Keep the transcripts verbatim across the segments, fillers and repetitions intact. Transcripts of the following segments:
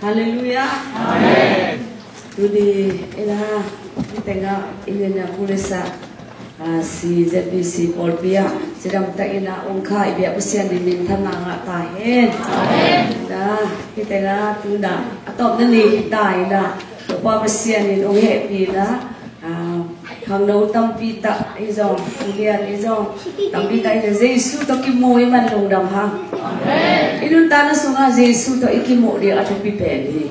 Halleluiah. Amen. Tuni ina, i tengah i nena pulisa, ah, C Z B C pawlpi ah cidam takin a ong kha i biak Pasian in minthanna ngah ta hen. Amen. Ina, i tengah tuna a tawpna ni ta ina, Topa Pasian in ong hehpih ina, ah, khangno tampi tak i zong, ulian i zong, tampi tak ina Jesu tawh kimu i man lungdam hang. I nuntakna sungah Jesu tawh i kimuh ding a thupi pen hi.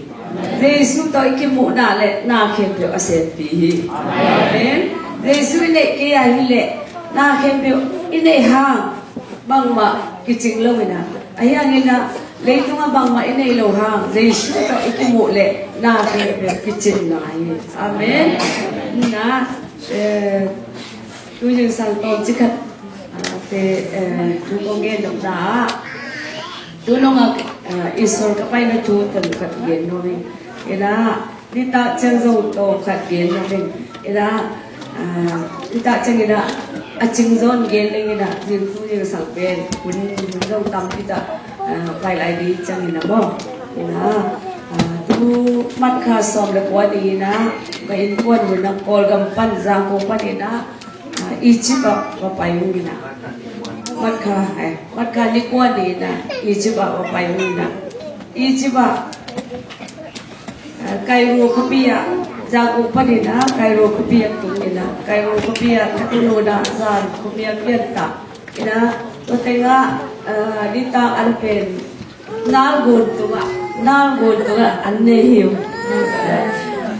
Jesu tawh i kimuhna le na khempeuh a senpi hi. Amen. Jesu i neih kei a hileh na khempeuh i neih hang bangmah kicing lo ina. Ahi hangin ah leitungah bangmah i neih lo hang Jesu tawh i kimuh le na khempeuh kicing nai hi. Amen. Ina, eh, tu zingsang tawmcik khat, ah, te, eh, tu kong gen nopna ah, tu nungah, ah, Israel ka paina thu tawm khat gen nuam ing. Ina, nitak ciang zong tawm khat gen nuam ing. Ina, ah, nitak ciang ina a cing zaw in gen ning ina, zing tu zingsang pen hun zong tampi tak, ah, pai lai ding ciang ina maw. Ina, ah, tu March kha sawm le kua ni ina, ka innkuan hun a Kawlgam pan Zangkong pan ina, ah, Egypt ah va pai ung ina. March kha, eh, March kha ni kua ni ina Egypt ah va pai ung ina. Egypt ah, ah, Cairo khuapi ah, Zangkong pan ina Cairo khuapi ah tung ina. Cairo khuapi ah ka tunu ina zan khuapi ah pian ta ina. Tua tengah, ah, nitak an pen Nalgun tungah, Nalgun tungah an ne hi uh.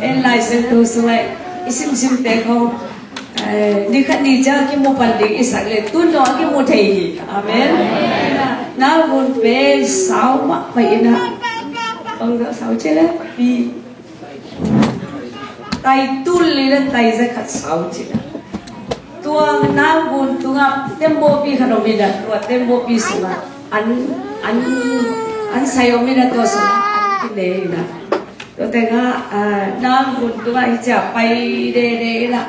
En Lai Siangtho sungah i simsimte khong, eh, ni khat ni ciang kimu pan ding i sak le tun dong a kimu thei hi. Amen. Nalgun pen sau mah pai ina. Bang dah sau cih le pi. Tai tul li le tai za khat sau cih ina. Tua Nalgun tungah tembawpi khat om ina, tua tembawpi sungah an, an, an sai om ina, tua sungah an kine ina. Tua tengah, ah, Nalgun tungah hi cia pai dede ina.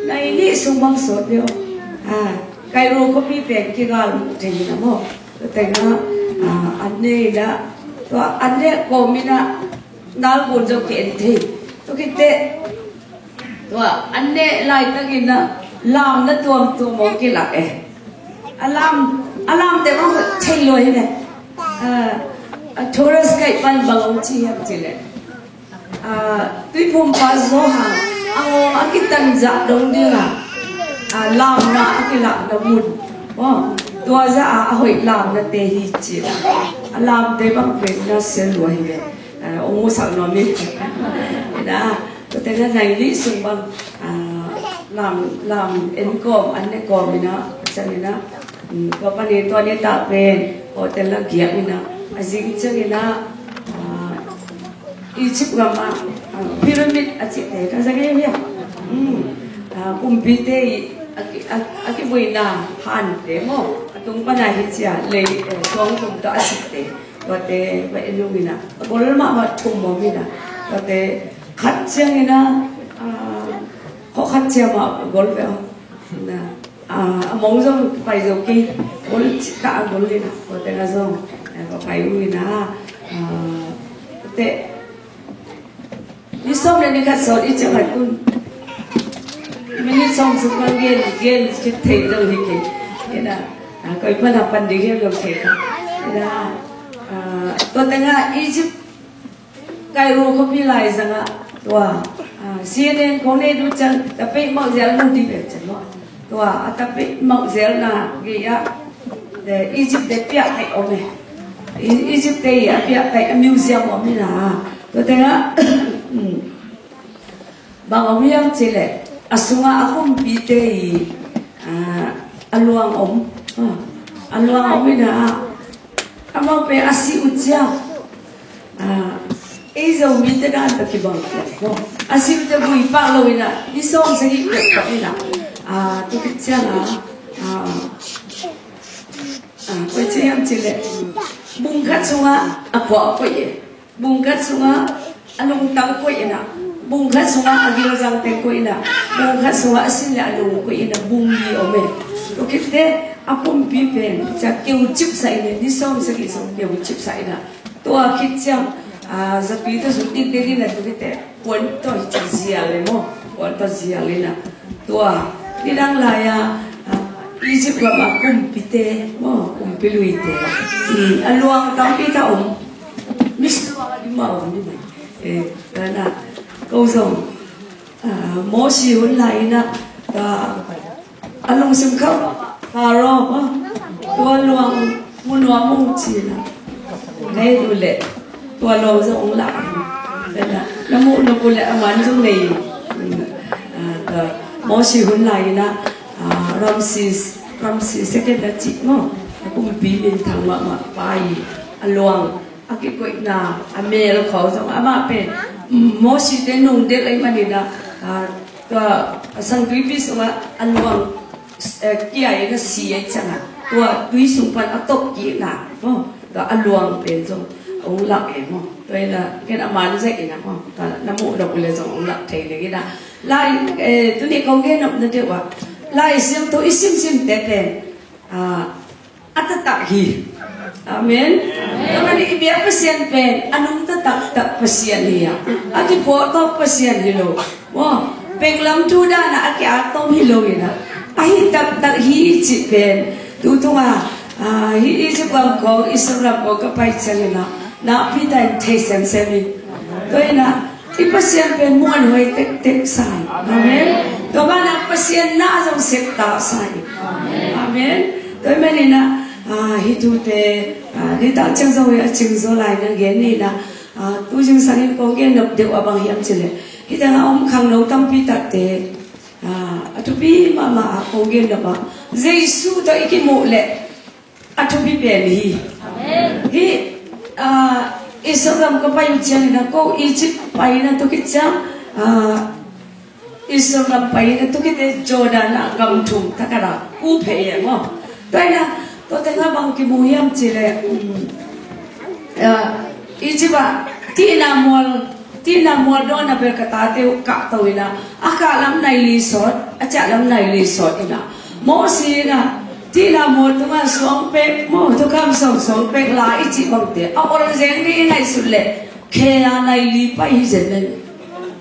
Nai nih sung bang sawt deuh. Ah, Cairo khuapi pen kigal mu thei ina maw. Tua tengah, ah, an ne ina. Tua an ne kawm ina Nalgun zong ki en thei. Tua khit teh, tua an neh laitakin ah lamna tuamtuam hong kilak e. A lam, a lamte bang thei lua hi ne. Ah, a tourist guide pan bang hong ci hiam cih leh, ah, Tuiphumpa Johan a ngawng a kitanzah dong ding a, ah, lamna a kilakna mun. Oh, tua zah a, a hoih lamnate hi ci a. A lamte bang pen na sia lua hi ne. Ah, ong musak nuam hi. Ina, tua tengah nai nih sung bang, ah, lam, lam en kawm, an ne kawm ina, ciang ina, mm, tua panin tua nitak pen hotel ah giak ina, a zing ciang ina, ah, Egypt gam ah, ah, pyramid a cihte ka za ngei uh hia. Mm, ah, kumpite i a ki, a, a kibuina hante maw, a tung pana hi cia lei, eh, suang kum tawh a sitte. Tuate va en ung ina, a gol mahmah thum om ina. Tuate khat ciang ina, ah, khawh khat ciang mah a gol ve om ina. Ah, a mong zong pai zo kei, gol cih kah a gol ina. Tuate nga zong, eh, va pai ung ina. Ah, tuate ni sawm le ni khat sawt i ciang a tun. Minit sawm sung pan gen, gen khit thei lo hi kei. Ina, ah, koi pan a pan ding hiam lo thei kha. Ina, ah, tua tengah Egypt, Cairo khuapi lai zangah tua, ah, C N N khong nei duh ciang, tapeih mauh zel mu dih pen ciang maw. Tua a tapeih mauh zelna gei ah, eh, Egypt te piaktaih om e. E-, Egypt te i a piaktaih a museum om ina. Tua tengah, mm, bang om hiam cih leh, a sungah a kumpite i, ah, a luang om. Ah, a luang om ina. Amau pen a si uh ciang, ah, ei Zomite dan tawh kibang ciang maw, a si uh ciang vui pak lo ina, ni sawm sagih pek pek ina. Ah, tua khit ciang a, ah, ah, koi ci hiam cih leh, bung khat sungah a kuah koih e. Bung khat sungah a lungtang koih ina, bung khat sungah a gilzang teng koih ina, bung khat sungah a sin le a lung koih ina, bung li om e. Tua khit teh a pumpi pen cia keucip sa ina, ni sawm sagih sung keucip sa ina. Tua khit ciang Ah, zapi tawh suk dikdek in a tuk i te, puan tawh hi ci zial le maw, puan tawh zial in a. Tua nidang lai-a, ah, Egypt gam a kumpite maw, kumpi luite, mm, a luang tampi ta om. Mis luang a dim a om ni mai. Eh, tua na, ko zong, ah, Mosi hun lai in a, tua a lungsim khauh Pharaoh, ah, tua luang mu nuam ung ci-in a, nei uh leh tua luang zong ong lak. Na muh nop uh leh a man zong nei. Ah, tua Mosi hun lai in a, ah, Ramses, Ramses second a cih maw, a kumpi minthang mahmah pa i a luang a kikoihna, a mel khawng zong amah pen, mm, Mosi te nungdelh ahih manin a, ah, tua, a, Sang Tuipi sungah a luang, eh, kia in a si ahih ciangin a, tua tui sung pan a tawp kikna maw, tua a luang pen zong ong lak e maw. Tua in a, ken a man zek in a maw, tua na muh nop uh leh zong ong lak thei ding in a. Lai, eh, tuni kong gen nopna deuh ah, Lai Siangtho i simsim te pen, ah, a taktak hi. Amen. Tua manin i biak Pasian pen a nungta taktak Pasian hi a, a kiphuahtawk Pasian hi lo. Maw, penglam thu dan a a ki-at tom hi lo in a, a hi taktak hi cih pen tu tung a, ah, hih Egypt gam khawng, Israel gam khawng ka pai ciangin a, nakpi takin thei semsem hi. Tua in a, i Pasian pen muanhuai tektek sa hi. Amen. Tua banah Pasian na zong sep ta sa hi. Amen. Tua ahih manin a, ah, hih thute, ah, nitak ciang zong hi a cing zaw lai na gen ni in a, ah, tu zingsang in kong gen nop deuh a bang hiam cih leh, hih teng a om khangno tampi takte, ah, a thupi mahmah a kong gen nop a, Jesu tawh i kimuh leh a thupi pen hi. Hih, ah, Israel gam ka pai uh ciangin a, ko Egypt pai in a tuk khit ciang, ah, Israel gam pai in a tuk khit teh Jordan ah gam thum thakhat ah kup hi e maw. Tua in a, tua teng ah bang kimu hiam cih leh, um, ah, Egypt ah, tihna mual, tihna mual dawn a bel ka tate uh kahto in a, a kah lam nai li sawt, a ciah lam nai li sawt in a. Mosi in a, tihna mual tungah suang pek maw, thukham sawng suang pek la i cih bangte a ol zeng ding i ngaihsut leh, khe a nai li pai hi zen nen.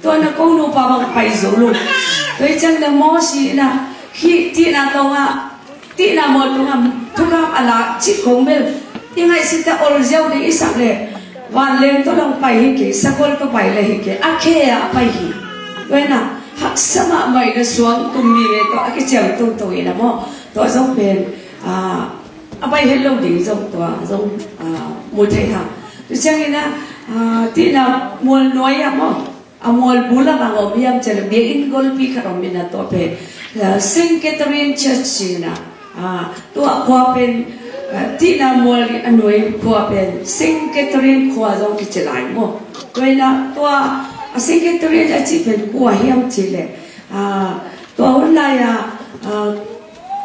Tua na ko nupa bang pai zo lo. Tua ahih ciangin a Mosi in a, hih tihna tungah, tihna mual tungah thukham a la cih kong bel, i ngaihsut a ol ziau ding i sak leh, vanleng tawh dong pai hi kei, sakol tawh pai leh hi kei, a khe a pai hi. Tua in a, haksa mahmah in a suang tum mi ve tawh a kiciang toto in a maw. Tua zong pen, ah, a pai het lo ding zong tua zong, ah, mu thei hang. Tua ciangin a, ah, tihna mual nuai ah maw, a mual bul ah bang om hiam cih leh biakinn golpi khat om in a, tua pen, ah, Saint Catherine Church ci-in a, ah, tua khua pen, ah, tihna mual a nuai khua pen Saint Catherine khua zong kici lai maw. Tua in a, tua, ah, Saint Catherine a cih pen kua hiam cih leh, ah, tua hun lai-a, ah,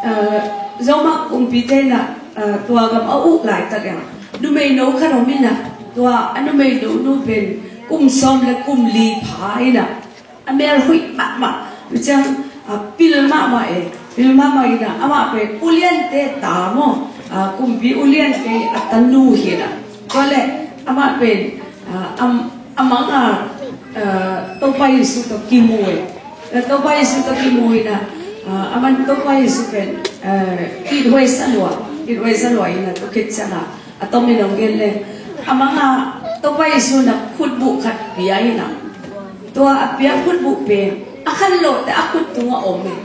ah, Roma kumpite in a, ah, tua gam a uk laitak in a, numeino khat om in a, tua a numeino nu pen kum sawm le kum li pha in a, a mel huih mahmah, tua ciang, ah, pil mahmah e, pil mahmah in a, amah pen uliante ta maw, ah, kumpi uliante a tanu hi in a, tua leh amah pen, ah, am-, a mang a, ah, Topa Jesu tawh kimu e. Ah, Topa Jesu tawh kimu in a, ah, aman Topa Jesu pen, ah, ithuai sa lua, ithuai sa lua in a, tua khit ciang a, a tom in hong gen leng, a mang a Topa Jesu in a khutbuh khat pia in a, tua a pia khutbuh pen a khanlawh teh a khut tungah om e.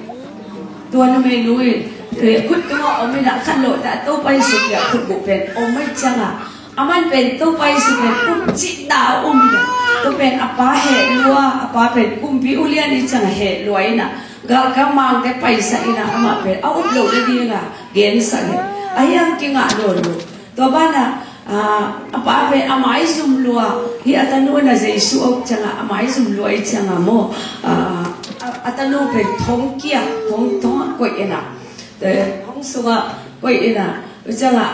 Tua numeinu in, eh, khut tungah om in a, a khanlawh teh a Topa Jesu pia khutbuh pen om ahih ciang a, aman pen Topa Jesu pen kum cihta a um in a, tua pen a pa heh lua, a pa pen kumpi ulian ahih ciang a heh lua in a, galkap mangte paisak in a, amah pen a up loh nading a gensak hi. Ahi hang kingah nawn lo. Tua banah, ah, a pa pen a maizum lua, hih a tanu in a Jesu a uk ciang a, a maizum lua ahih ciang a maw, ah, a, a tanu pen thong kia, thong, thong ah koih in a, eh, thong sungah koih in a, tua ciang a,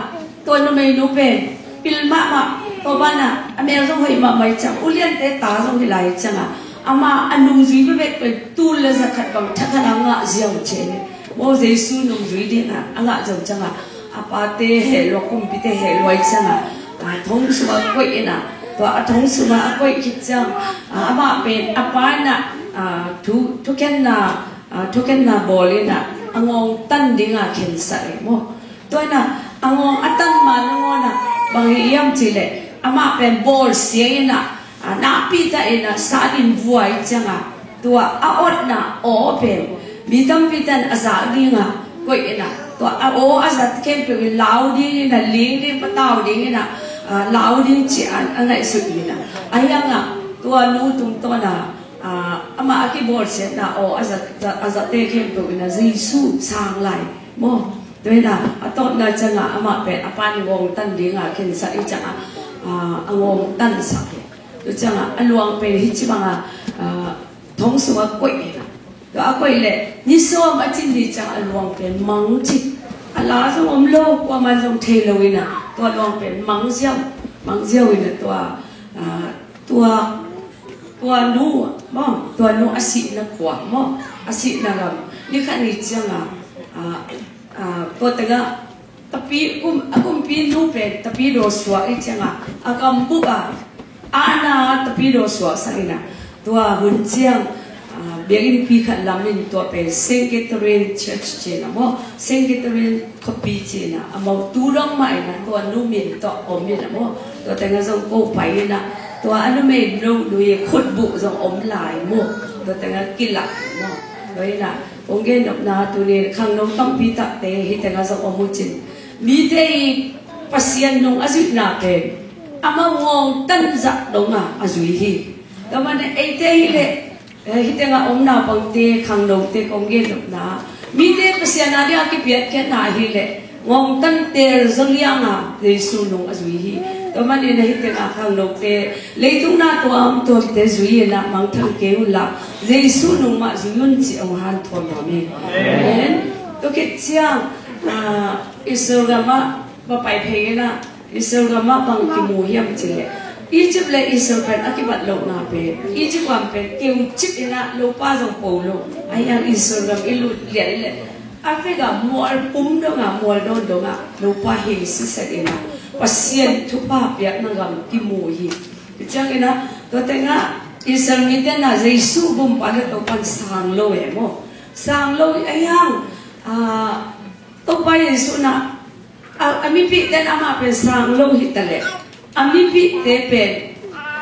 tua numeinu pen pil mahmah, tua banah a mel zong hoih mahmah ahih ciang, uliante ta zong hi lai ahih ciang a, amah a nungzui bekbek pen tul le zakhat bang thakhat a ngah ziau ci e. Maw, Jesu nungzui ding a, a ngah ziau ciang a, a pate heh lua, kumpite heh lua ahih ciang a, a, thong sungah koih in a, Tua a thong sungah a koih khit ciang, ah, amah pen a pa in ah, ah, thu, thukhenna, ah, thukhenna bawl in ah, a ngawngtan dingah khensat e maw. Tua in ah a ngawng a tan ma nangawn ah bang hi hiam cih leh, amah pen bawlsia in ah, ah, nakpi tak in ah sat in vua i ciangah, tua a otna aw pen mi tampi ten a zak dingah koih in ah, tua a aw a zat khempeuh in lau ding in ah, ling ding, patau ding in ah, ah, lau ding cih a, a ngaihsut in ah, a hiangah tua nu tungtawn ah, ah, amah a kibawlsiatna aw a zat, a zatte khempeuh in ah Jesu sang lai maw. Tua in ah a tawpna ciangah amah pen a pa in ngawngtan dingah khensat i ciangah, ah, a ngawngtansak hi. Tua ciangah a luang pen hih ci bangah, ah, thong sungah koih hi. Tua a koih leh ni sawm a cin ni ciang a luang pen mang ci. A la zong om lo, kuaman zong thei lo in ah, tua luang pen mang ziau, mang ziau in ah, tua, ah, tua, tua nu maw, tua nu a sihna khua maw, a sihna lam ni khat ni ciangah, ah, ah, tua tengah tapi, kum, a kumpi nu pen tapidaw suak i ciangah, a kambup ah, a na tapidaw suaksak in ah, tua hun ciang, ah, biakinnpi khat lam in tua pen Saint Catherine Church ci in ah maw, Saint Catherine khuapi ci in ah, amau tu dong mah in ah, tua nu min tawh om in ah maw. Tua tengah zong ko pai in ah, tua a numei no nui khutbuh zong om lai maw. Tua tengah kilak maw. Tua in ah kong gen nopna, tuni khangno tampi takte hih tengah zong om uh cin, mite i Pasian nung a zuihna pen amau ngawngtan zah dongah a zui hi. Tua manin eite hi leh, eh, hih tengah om naupangte, khangnote kong gen nopna, mite Pasian a dingah kipiakkhiatna hi leh ngawngtan tel zaw liangah Jesu nung a zui hi. Tua manin hih tengah khangnote, leitung na tuamtuamte zui in ah mangthang kei unla, Jesu nung mah zui un cih hong hanthawn nuam hi. Amen. Tua khit ciang, ah, Israel gam ah va pai phei in ah, Israel gam ah bang kimu hiam cih leh, Egypt le Israel pen a kibat lohna pen, Egypt gam pen keu cip in ah, lopa zong po lo. Ahi hang Israel gam i lut lian leh, a vek ah mual pum dongah, mual dawn dongah lopa hing siset in ah, Pasian thupha piakna gam kimu hi. Tua ciangin ah, tua tengah Israel mite in ah Jesu gumpa le Topa'n sang lo e maw. Sang lo ahi hang, ah, Topa Jesu in ah, a, a mipihte in amah pen sang lo hi ta leh, a mipihte pen,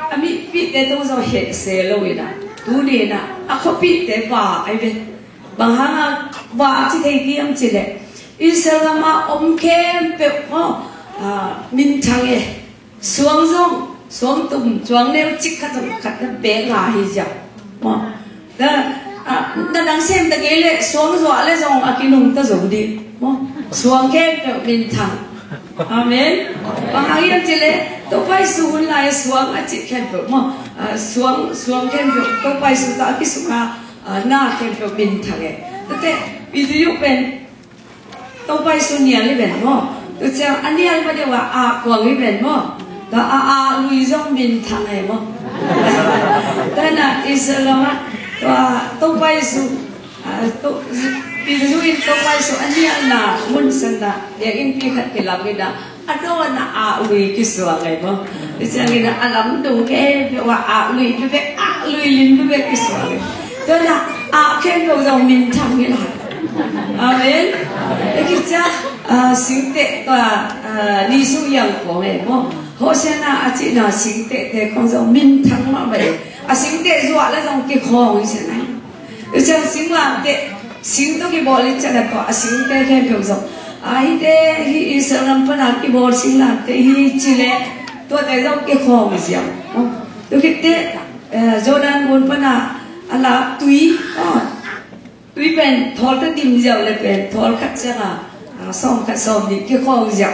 a mipihte tawh zong hehse lo in ah, tuni in ah a khuapihte vak ahi ve. Bang hangah vak ci thei hiam cih leh, Israel gam ah om khempeuh maw, ah, minthang e. Suang zong, suang tum, suang neu cik khat zong khat na bek nga hi ziau. Maw. Na, ah, na dang sem ta kei leh, suang zuah leh zong a kinung ta zo ding. Maw. Suang khempeuh minthang. Amen. Bang hang hiam cih leh, Topa Jesu hun lai suang a cih khempeuh maw. Ah, suang, suang khempeuh Topa Jesu tawh a kisuk a, ah, na khempeuh minthang e. Tua teh, video pen Topa Jesu nial hi ven maw. Tua ciang a nial ma deuh a, a kuang hi ven maw. Tua a, a lui zong minthang hi maw. Tua na Israel lam ah, tua Topa Jesu, a, to, Jesu in Topa Jesu a nialna mun sangin biakinnpi khat kilam in ah, a dawn ah a lui kisuang hi maw. Tua ciangin ah a lamdung khempeuh ah a lui bebek, a lui lim bebek kisuang hi. Tua na a khempeuh zong minthang hi lai. Amen. Tua khit ciang, ah, singteh tua, ah, Jesu iang khawng hi maw. Hosianna a cihna singtehte khawng zong minthang mahmah hi. A singteh zuah leh zong kikhawng hi ci hi. Tua ciang singlamteh, sing tawh kibawl hi ciangin tua a singteh khempeuh zong, ah, hihte, hih Israel lam pan a kibawl singlamteh hi ci leh, tuate zong kikhawng hi ziau. Tua khit teh, eh, Jordan gun pan a, a lak tui, ah, tui pen thawl ta dim ziau leh pen thawl khat ciang a, ah, sawm khat sawm nih kikhawng ziau.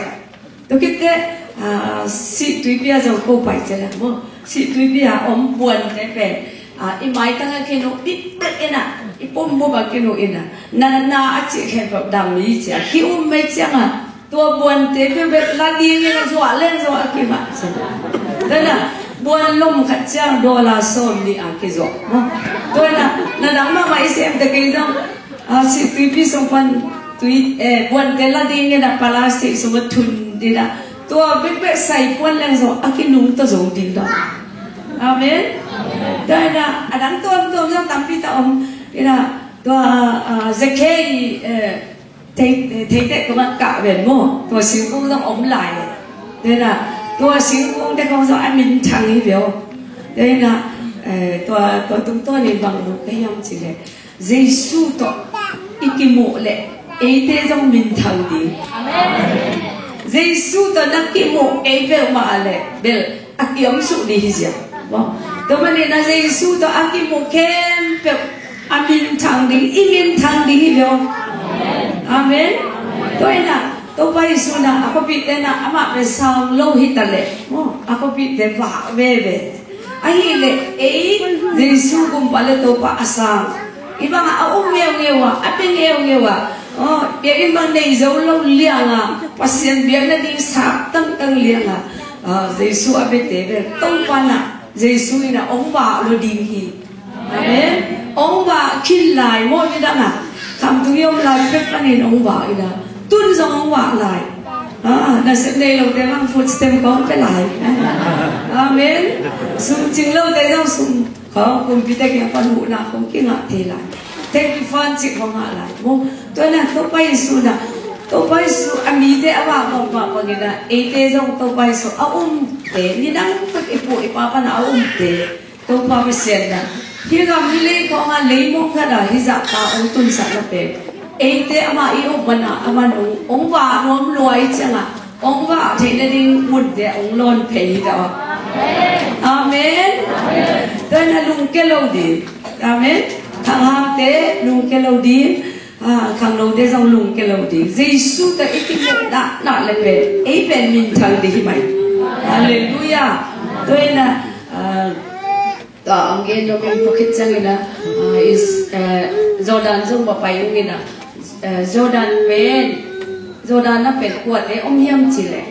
Tua khit teh, ah, Sih Tuipi ah zong ko pai ci leh maw. Sih Tuipi ah om buante pen, ah, i maitang ah kinu, bikbek in ah, i pumbup ah kinu in ah, natna a cih khempeuh dam hi ci a, ki-um mei ciang a, tua buante peuhpeuh la ding in ah zuah leng zuah a kimah ci. Tua in ah buan lom khat ciang dollar sawm nih a kizuak maw. Tua in ah na dang mahmah i sem ta kei zong, ah, Sih Tuipi sung pan tui, eh, buante la ding in ah plastic sung ah thun in ah, Tua bekbek sai puan leng zong a kinungta zo ding dong. Amen. Tua ina a dang tuamtuam zong tampi ta om. Ina tua, ah, Zakhei, eh, thei, eh, theite kong a kah ven maw. Tua singkung zong om lai. Tua ina tua singkung te kong zong a minthang hi veo. Tua ina, eh, tua, tua tungtawn in bang lo ka hiam cih leh Jesu tawh i kimuh leh eite zong minthang ding. Jesu tawh na kimuh kei peuhmah leh bel a kiom suk ding hi ziau. Tua manin a Jesu tawh a kimuh khempeuh a minthang ding, i minthang ding hi lo. Amen. Tua ina Topa Jesu ina a khuapihte ina amah pen sang lo hi ta leh maw, a khuapihte vak veve. Ahih leh ei Jesu kumpa le Topa a sang i bangah a um ngeungeu a, a pe ngeungeu a, aw, biakinn bang nei zo lo liang a, Pasian biak nading sak tangtang liang a, ah, Jesu a pete bel Topa ina Jesu ina ong vak lo ding hi. Amen. Ong vak khin lai maw, nidang a khamtung i om lai pek panin ong vak ina tun zong ong vak lai. Ah, nasep nei lote bang food stamp kong pe lai. Amen. Sum cing lote zong sum kong, kumpi te kiang pan huhna kong kingah thei lai. Thei kifan cik kong ngah lai. Maw, tua ina Topa Jesu ina, Topa Jesu a mite a vak mawkmawk bang ina eite zong Topa Jesu a umte, nidang pek i pu i pa pan a umte Topa Pasian ina hih gam hih lei kong a leimong khat ah hih zahta ong tunsak na pen eite amah i up man a, aman ong, ong vak nuam lua i ciang a, ong vak theih nading munte ong lawn phei hi ta aw. Amen. Tua ina lungke lo ding. Amen. Khanghamte lungke lo ding. Ah, khangnote zong lungke lo ding. Jesu tawh i kimuh naknak le pen ei pen minthang ding hi mai. Halleluiah. Tua ina, ah, tua ong gen lo pen tua khit ciang ina, ah, is, eh, Jordan zong va pai ung ina, eh, Jordan pen, Jordan na pen kuate om hiam cih leh,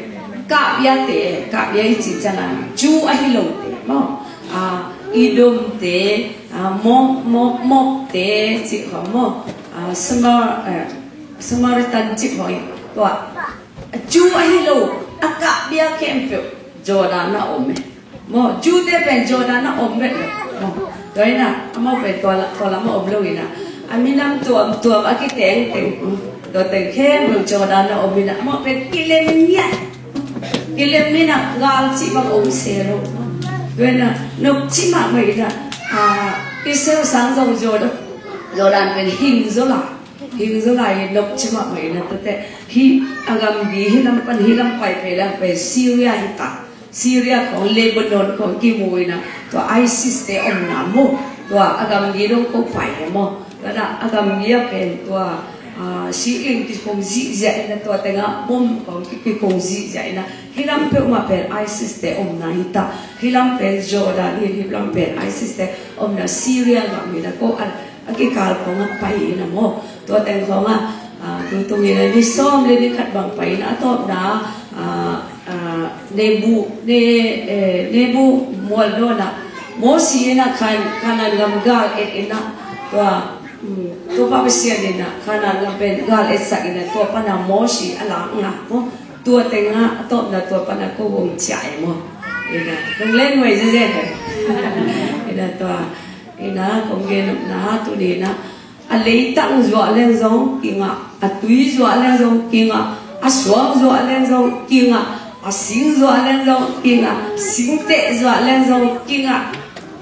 kahbiate, kahbia i cih ciang a Jew ahi lote maw, ah, Edomte, ah, Moab, Moab, Moabte cih khawng maw, ah, Samar-, eh, Samaritan cih khawng, tua Jew ahi lo a kahbia khempeuh Jordan a om e. Maw, Jew te pen Jordan a om vet lo. Maw, tua ina amau pen tua la-, tua lam a om lo ina a minam tuamtuam a kitengteng, tua teng khempeuh Jordan a om ina amau pen kilem ngiat. Kilem ina gal cih bang om se lo. Tua ina nopci mahmah ina, ah, Israel sang zong Jordan, Jordan pen hing zaw lai. Hing zaw lai hi, nopci mahmah ina tuate. Hih a gamgi hih lam pan hih lam pai phei lam pen Syria hi ta. Syria khawng, Lebanon khawng kimu ina tua ISIS te omna maw, tua a gamgi dong ko pai e maw. Tua ina a gamgi a pen tua, ah, si ing kikong zihziah ina, tua tengah bom khawng ki-, kikong zihziah ina, hih lam peuhmah pen ISIS te omna hi ta. Hih lam pen Jordan hi, hih lam pen ISIS te omna Syria gam ina ko a, a kikal khawng ah pai ina maw. Tua teng khawng ah, ah, tutung ina ni sawm le ni khat bang pai ina a tawpna, ah, ah, Nebu, Ne-, eh, Nebu mual dawn ah Mosi ina Kan-, Kanaan gam gal et ina tua, mm, Topa Pasian ina Kanaan gam pen gal etsak ina tua pana Mosi a lakna maw. Tua tengah a tawpna tua pana ko hong ciah e maw. Ina, nong len huai zezen e. Ina tua, ina, kong gen nopna tuni ina, a leitang zuah leng zong kingah, a tui zuah leng zong kingah, a suang zuah leng zong kingah, a sing zuah leng zong kingah, singteh zuah leng zong kingah.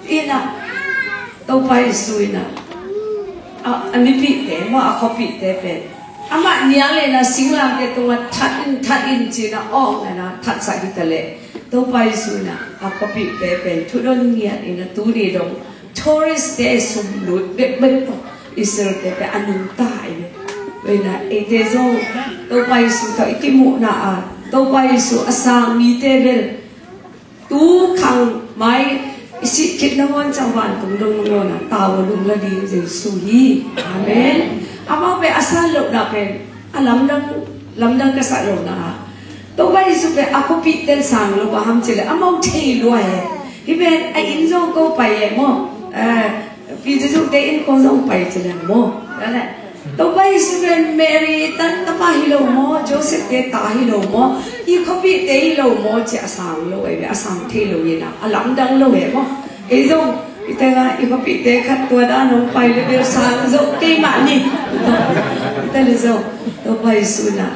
Ina, Topa Jesu ina a, a mipihte maw, a khuapihte pen amah nial ina singlamteh tungah that in, that in ci ina awng ina thatsak hi ta leh, Topa Jesu ina a khuapihte pen thudon ngiat ina tuni dong tourist te sum lut bekbek tawh Israel te pen a nungta ina. Tua ina eite zong Topa Jesu tawh i kimuhna a, Topa Jesu a sang mite bel tu khang mai i sih khit nangawn ciang vantung dong nangawn a tau a lungla ding Jesu hi. Amen. Amau pen a san lohna pen a lamdang, lamdang ka sak lohna ah, Topa Jesu pen a khuapihte in sang lo, bang hang cih leh amau thei lua e. Hih pen a inn zong ko pai e maw. Eh, Pi Jesu te inn ko zong pai ci leng maw. Tua leh Topa Jesu pen Mary tan tapa hi lo maw, Joseph te ta hi lo maw, i khuapihte hi lo maw, ci a sang lo e, a sang thei lo in a, a lamdang lo e maw. Ei zong i tengah i khuapihte khat tua dan hong pai le bel sang zo kei mah ni. I tengah zong Topa Jesu in a,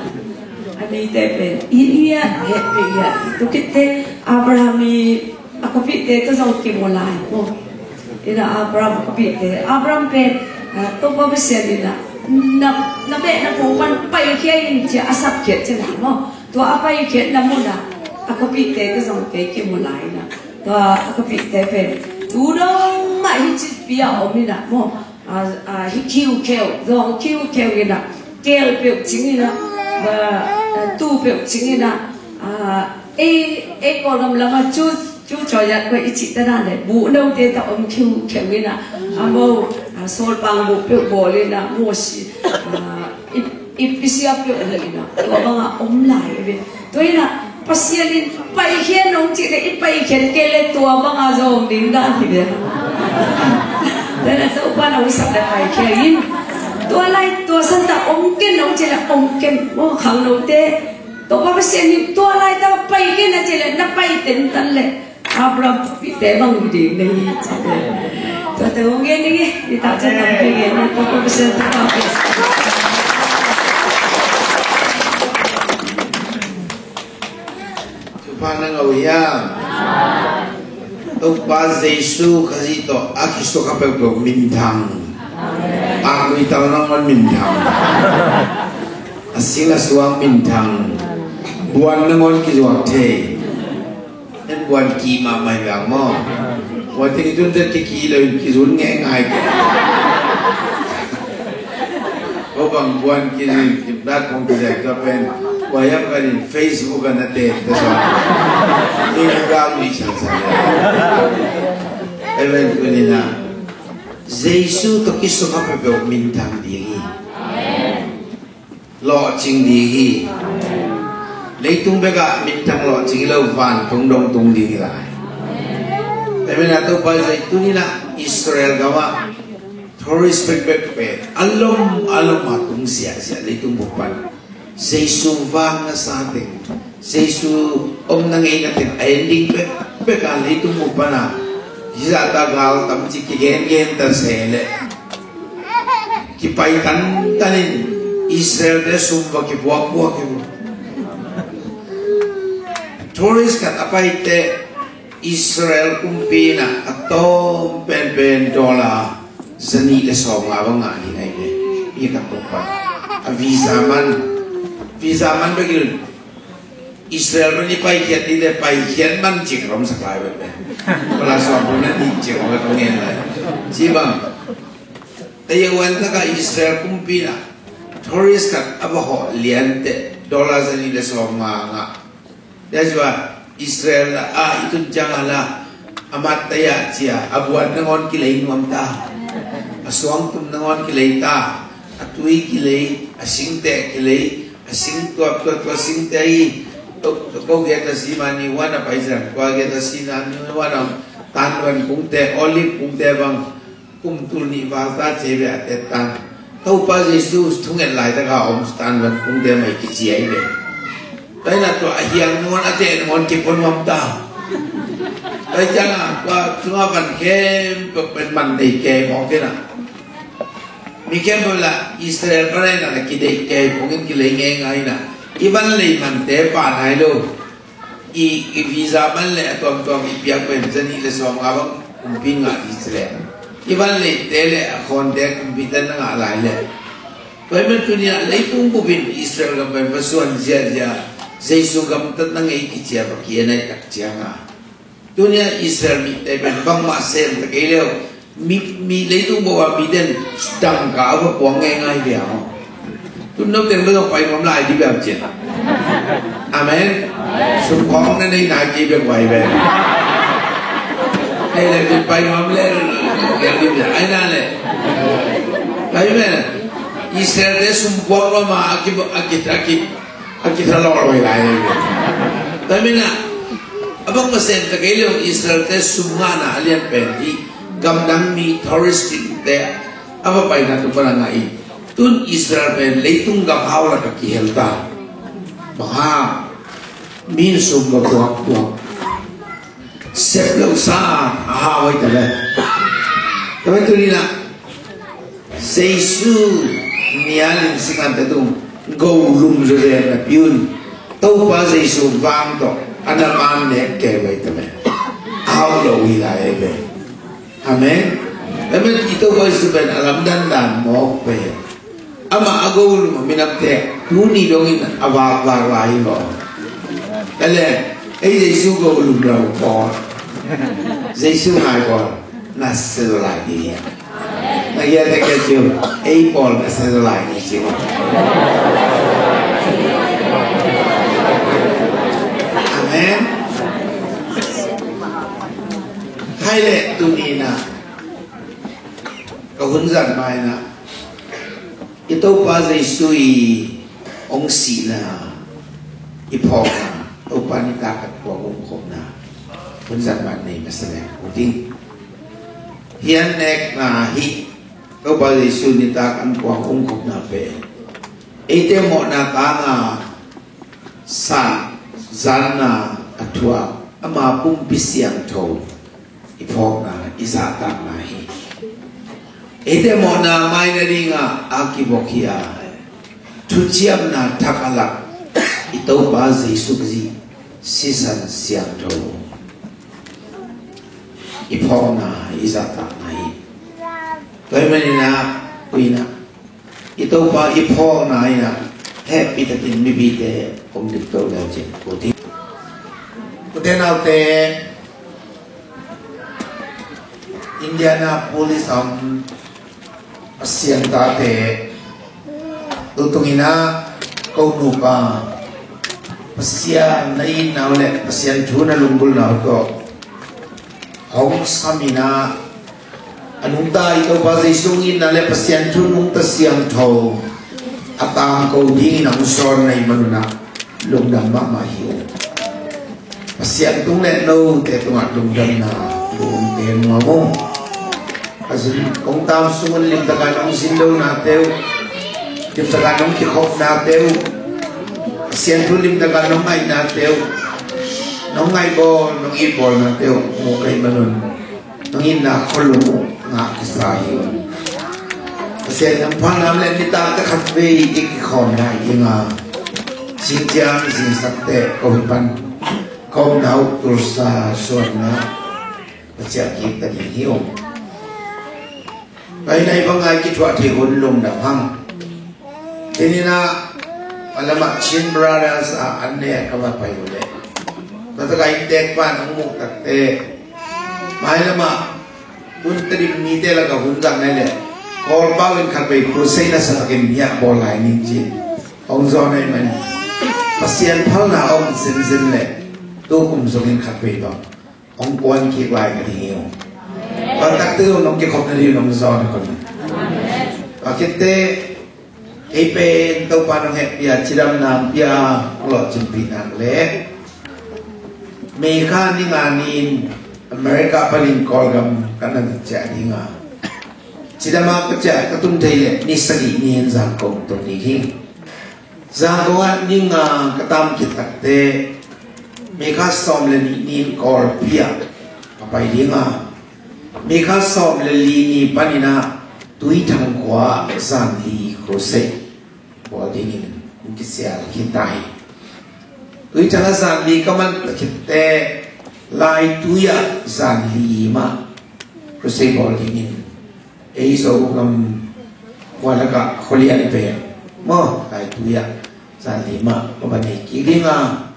a mite pen i, i a hehpih i a, tu kitte Abraham i a khuapihte tawh zong kimu lai maw. Ina Abraham khuapihte, Abraham pen, ah, Topa Pasian ina na, na beh na pho pan paikhia in ci a sapkhiat ci lai maw. Tua a paikhiatna munah a khuapihte tawh zong kei kimu lai ina. Tua a khuapihte pen tu dong mah hi ci pi a om ina maw. A, a, hi khiukheu, zawng khiukheu ina, kel peuh cing ina, ba, a, tu peuh cing ina, a, ei, ei Kawlgam lama cu, cu cawiyat kua i cih tana le, buh note ta om khiukheu ina, a mo, a, sawlpang buh peuh bawl ina, mo si, a, i, i pisia peuh le ina, tua banga om lai ve. Tua ina, Pasian in paikhia nong cih le i paikhiat kei le tua banga zawng ding dan hi ve. Tua ina Topa nong sap le paikhia in. Tua lai tua santa om ken nong cih le om ken. Mo khangnote. Topa Pasian in tua lai ta paikhia na cih le na pai tentan le. Abraham pite bang hi ding na hi cih le. Tua te hong gen ding e. Ni ta cih tampi gen na Topa Pasian Topa Pasian. Thupha na ngah uh hiam? Topa Jesu Khazih tawh a kisuak a peuhpeuh minthang. A lui tal nangawn minthang. A sing a suang minthang. Buan nangawn kizuak thei. Nen buan ki mahmah hi bang maw. Buan teng i tun tet ki ki lo in kizun ngei ngai ke. Ko bang buan ki ni ki plat kong ki zai ka pen. Buan yam ka ni Facebook ka na te te so. Ni ka ga mi san san. Amen ku ni na. Jesu to ki so ka pe pe minthang ding hi. Lawhcing ding hi. Leitung bekah minthang lawhcing hi lo, vantung dong tung ding hi lai. Amen. A Topa zai tuni na Israel gama tourist pek pek pe a lom a lom a tung zia zia leitung buk pan. Jesu vang na sa teng, Jesu om na ngei na teng a ending pek pek a leitung buk pan a. Hizah ta gal tam ci kigen gen ta se le. Kipai tantanin Israel te sum va kipuakpuak hi. Tourist khat a paite Israel kumpi na a tawm penpen dollar zanih le sawm nga bang ngah hi ngai ve. Mi khat pumpan a visa man, visa man bek in Israel man i paikhiat ding le paikhiat man cik rom sak lai bek le. Pala suak pun na ni cik rom ka ngen lai. Ci bang. Taiwan taka Israel kumpi na tourist khat a va hawh lian te dollar zanih le sawm nga ngah. Tua ci bang Israel la a i tun ciang a la a mat taya cia a buan nangawn kilei nuam ta. A suangtum nangawn kilei ta. A tui kilei, a singteh kilei, a sing tuap tuap tuap singteh i. Tok tok ko geta si mani wana paisang, ko geta si nani wana tanwan kungte, olive kungte bang kum tul nih val ta ce ve a tet tan. Topa Jesu thunget lai taka om tanwan kungte mai kici ai ve. Taina tua a hiang nangawn a teh nangawn kipon nuam ta. Tai ciang a tua sunga van khempeuh pen man nei ke mawk kena. Mi khempeuh la Israel panaina la kideih kei pongin kilei ngeingai na. I van lei mante pa nai lo. I, i visa man le a tuamtuam i piak pen zanih le sawm nga bang kumpi ngah dih ci le. I van leite le a khawnte kumpi tan na ngah lai le. Tua i man tuni a leitung bupin Israel gam pen va suan ziazia. Jesu gamtat na ngei kicia va kienai tak cianga. Tunia Israel mite pen bangmah sem ta kei leu. Mi, mi leitung bawah miten dangka a va puang ngeingai ve aw. Tun no teng lo pai ngam lai di bem cin. Amen. Sum kong na nei nai kei bek wai ve. Nei le bin pai ngam le. Ngel di bek ai na le. Pai me. Israel te sum puang lo ma aki aki aki. A kitha lawh lawh lai. Tua mina a bang masen ta kei leng Israel te sum ngahna a lian pen hi. Gamdang mi tourist te a va paina tu pana ngah i. Tun Israel pen leitung gam hau lakah kihel ta. Bang hang? Mi in sum lo tuaktuak, sep lo sa a hau hi ta ve. Tua hi tuni-in ah Jesu nial in singlamteh tung golum zurian na piun, Topa Jesu vang tawh a na man nek kei vai ta ve. A hau lo hi lai ve. Amen. Amen. I Topa Jesu pen a lamdang dan mawk pen, amah a golum a minamte tuni dongin a vakvak lai hi maw? Ele, ei Jesu golum lo pawl, Jesu ngai pawl, na sia lai ding hi. Na hia te ke ciu, ei pawl na sia lai ding ciu. Amen. Hai le tuni-in ah ka hun zat mai-in ah i Topa Jesu i hong sihna, i phawkna, Topa nitak a kuang hong khopna hun zat mai nei masa le uh ding. Hian nekna hi. Topa Jesu nitak a kuang hong khopna pen eite mawhna tanga sa zanna a thuak ama pumpi siangtho i phawkna, i zahtakna hi. Eite mawhna mai nadingin a kivok hi a, thuciamna thak a lak i Topa Jesu Khrih sisan siangtho i phawkna, i zahtakna hi. Tua ahih manin ah, tua in ah i Topa i phawkna in ah hehpih takin mipite hong dik to le cin ko ding. U te nau te, Indianapolis a om Pasian tate, tu tung in ah ko nupa Pasian na itna uh le Pasian thu na lunggulhna uh tawh hong sam in ah, a nungta i Topa Jesu itna le Pasian thu nungta siangtho a tangko dingin a hong sawl na hih man un ah lungdam mahmah hi uh. Pasian tung le note tungah lungdamna lungte nuam uh. A zin kong tam sung un limtakin hong zin lonate uh, limtakin hong kikhopnate uh, Pasian thu limtakin hong ngaihnate uh, nong ngaihbawl, nong itbawlnate uh mu ka hih man un nong itna khualung uh ngah kisa hi. Pasian in hong phatna om leh nitak khatvei i kikhawm lai ding a, zingciang zingsakteh ko hi pan, ka omna uh Tulsa suan in ah ka ciah kik ta ding hi uh. Ka hih na hih bang a i kithuah theih hun lungdam hang. Tuni in ah a lamah Chin Brothers ah an ne ka va pai uh leh, tua takah inntek pan hong muh takteh, mailamah hun Tedim mite lakah hun zang nai leh, Kawlpau in khatvei crusade na sa takin hiah bawl lai ning ci-in hong zawn ahih manin Pasian phalna om zenzen leh tu kum zongin khatvei bang hong kuan kik lai ka ding hi uh. Tua takte uh nong kikhopna ding uh nong zawn a kon. Tua khit teh kei pen Topa nong hehpih a, cidamna hong pia, hong lawhcinpih nak leh May kha ni nga ni-in America panin Kawlgam ka na ciah ding a, cidam a ka ciah ka tun thei leh ni sagih ni-in Zangkong tung ding hi. Zangkong ah ni nga ka tam khit takteh May kha sawm le nih ni-in Kawlpi ah ka pai ding a, May kha sawm le li ni panin ah Tuithang khua ah zan li crusade bawl dingin hong kisial khin ta hi. Tuithang ah zan li ka man ta khit teh Laitui ah zan li mah crusade bawl dingin ei Zogam khua lakah khualian pen maw, Laitui ah zan li mah ka va nei kik ding a,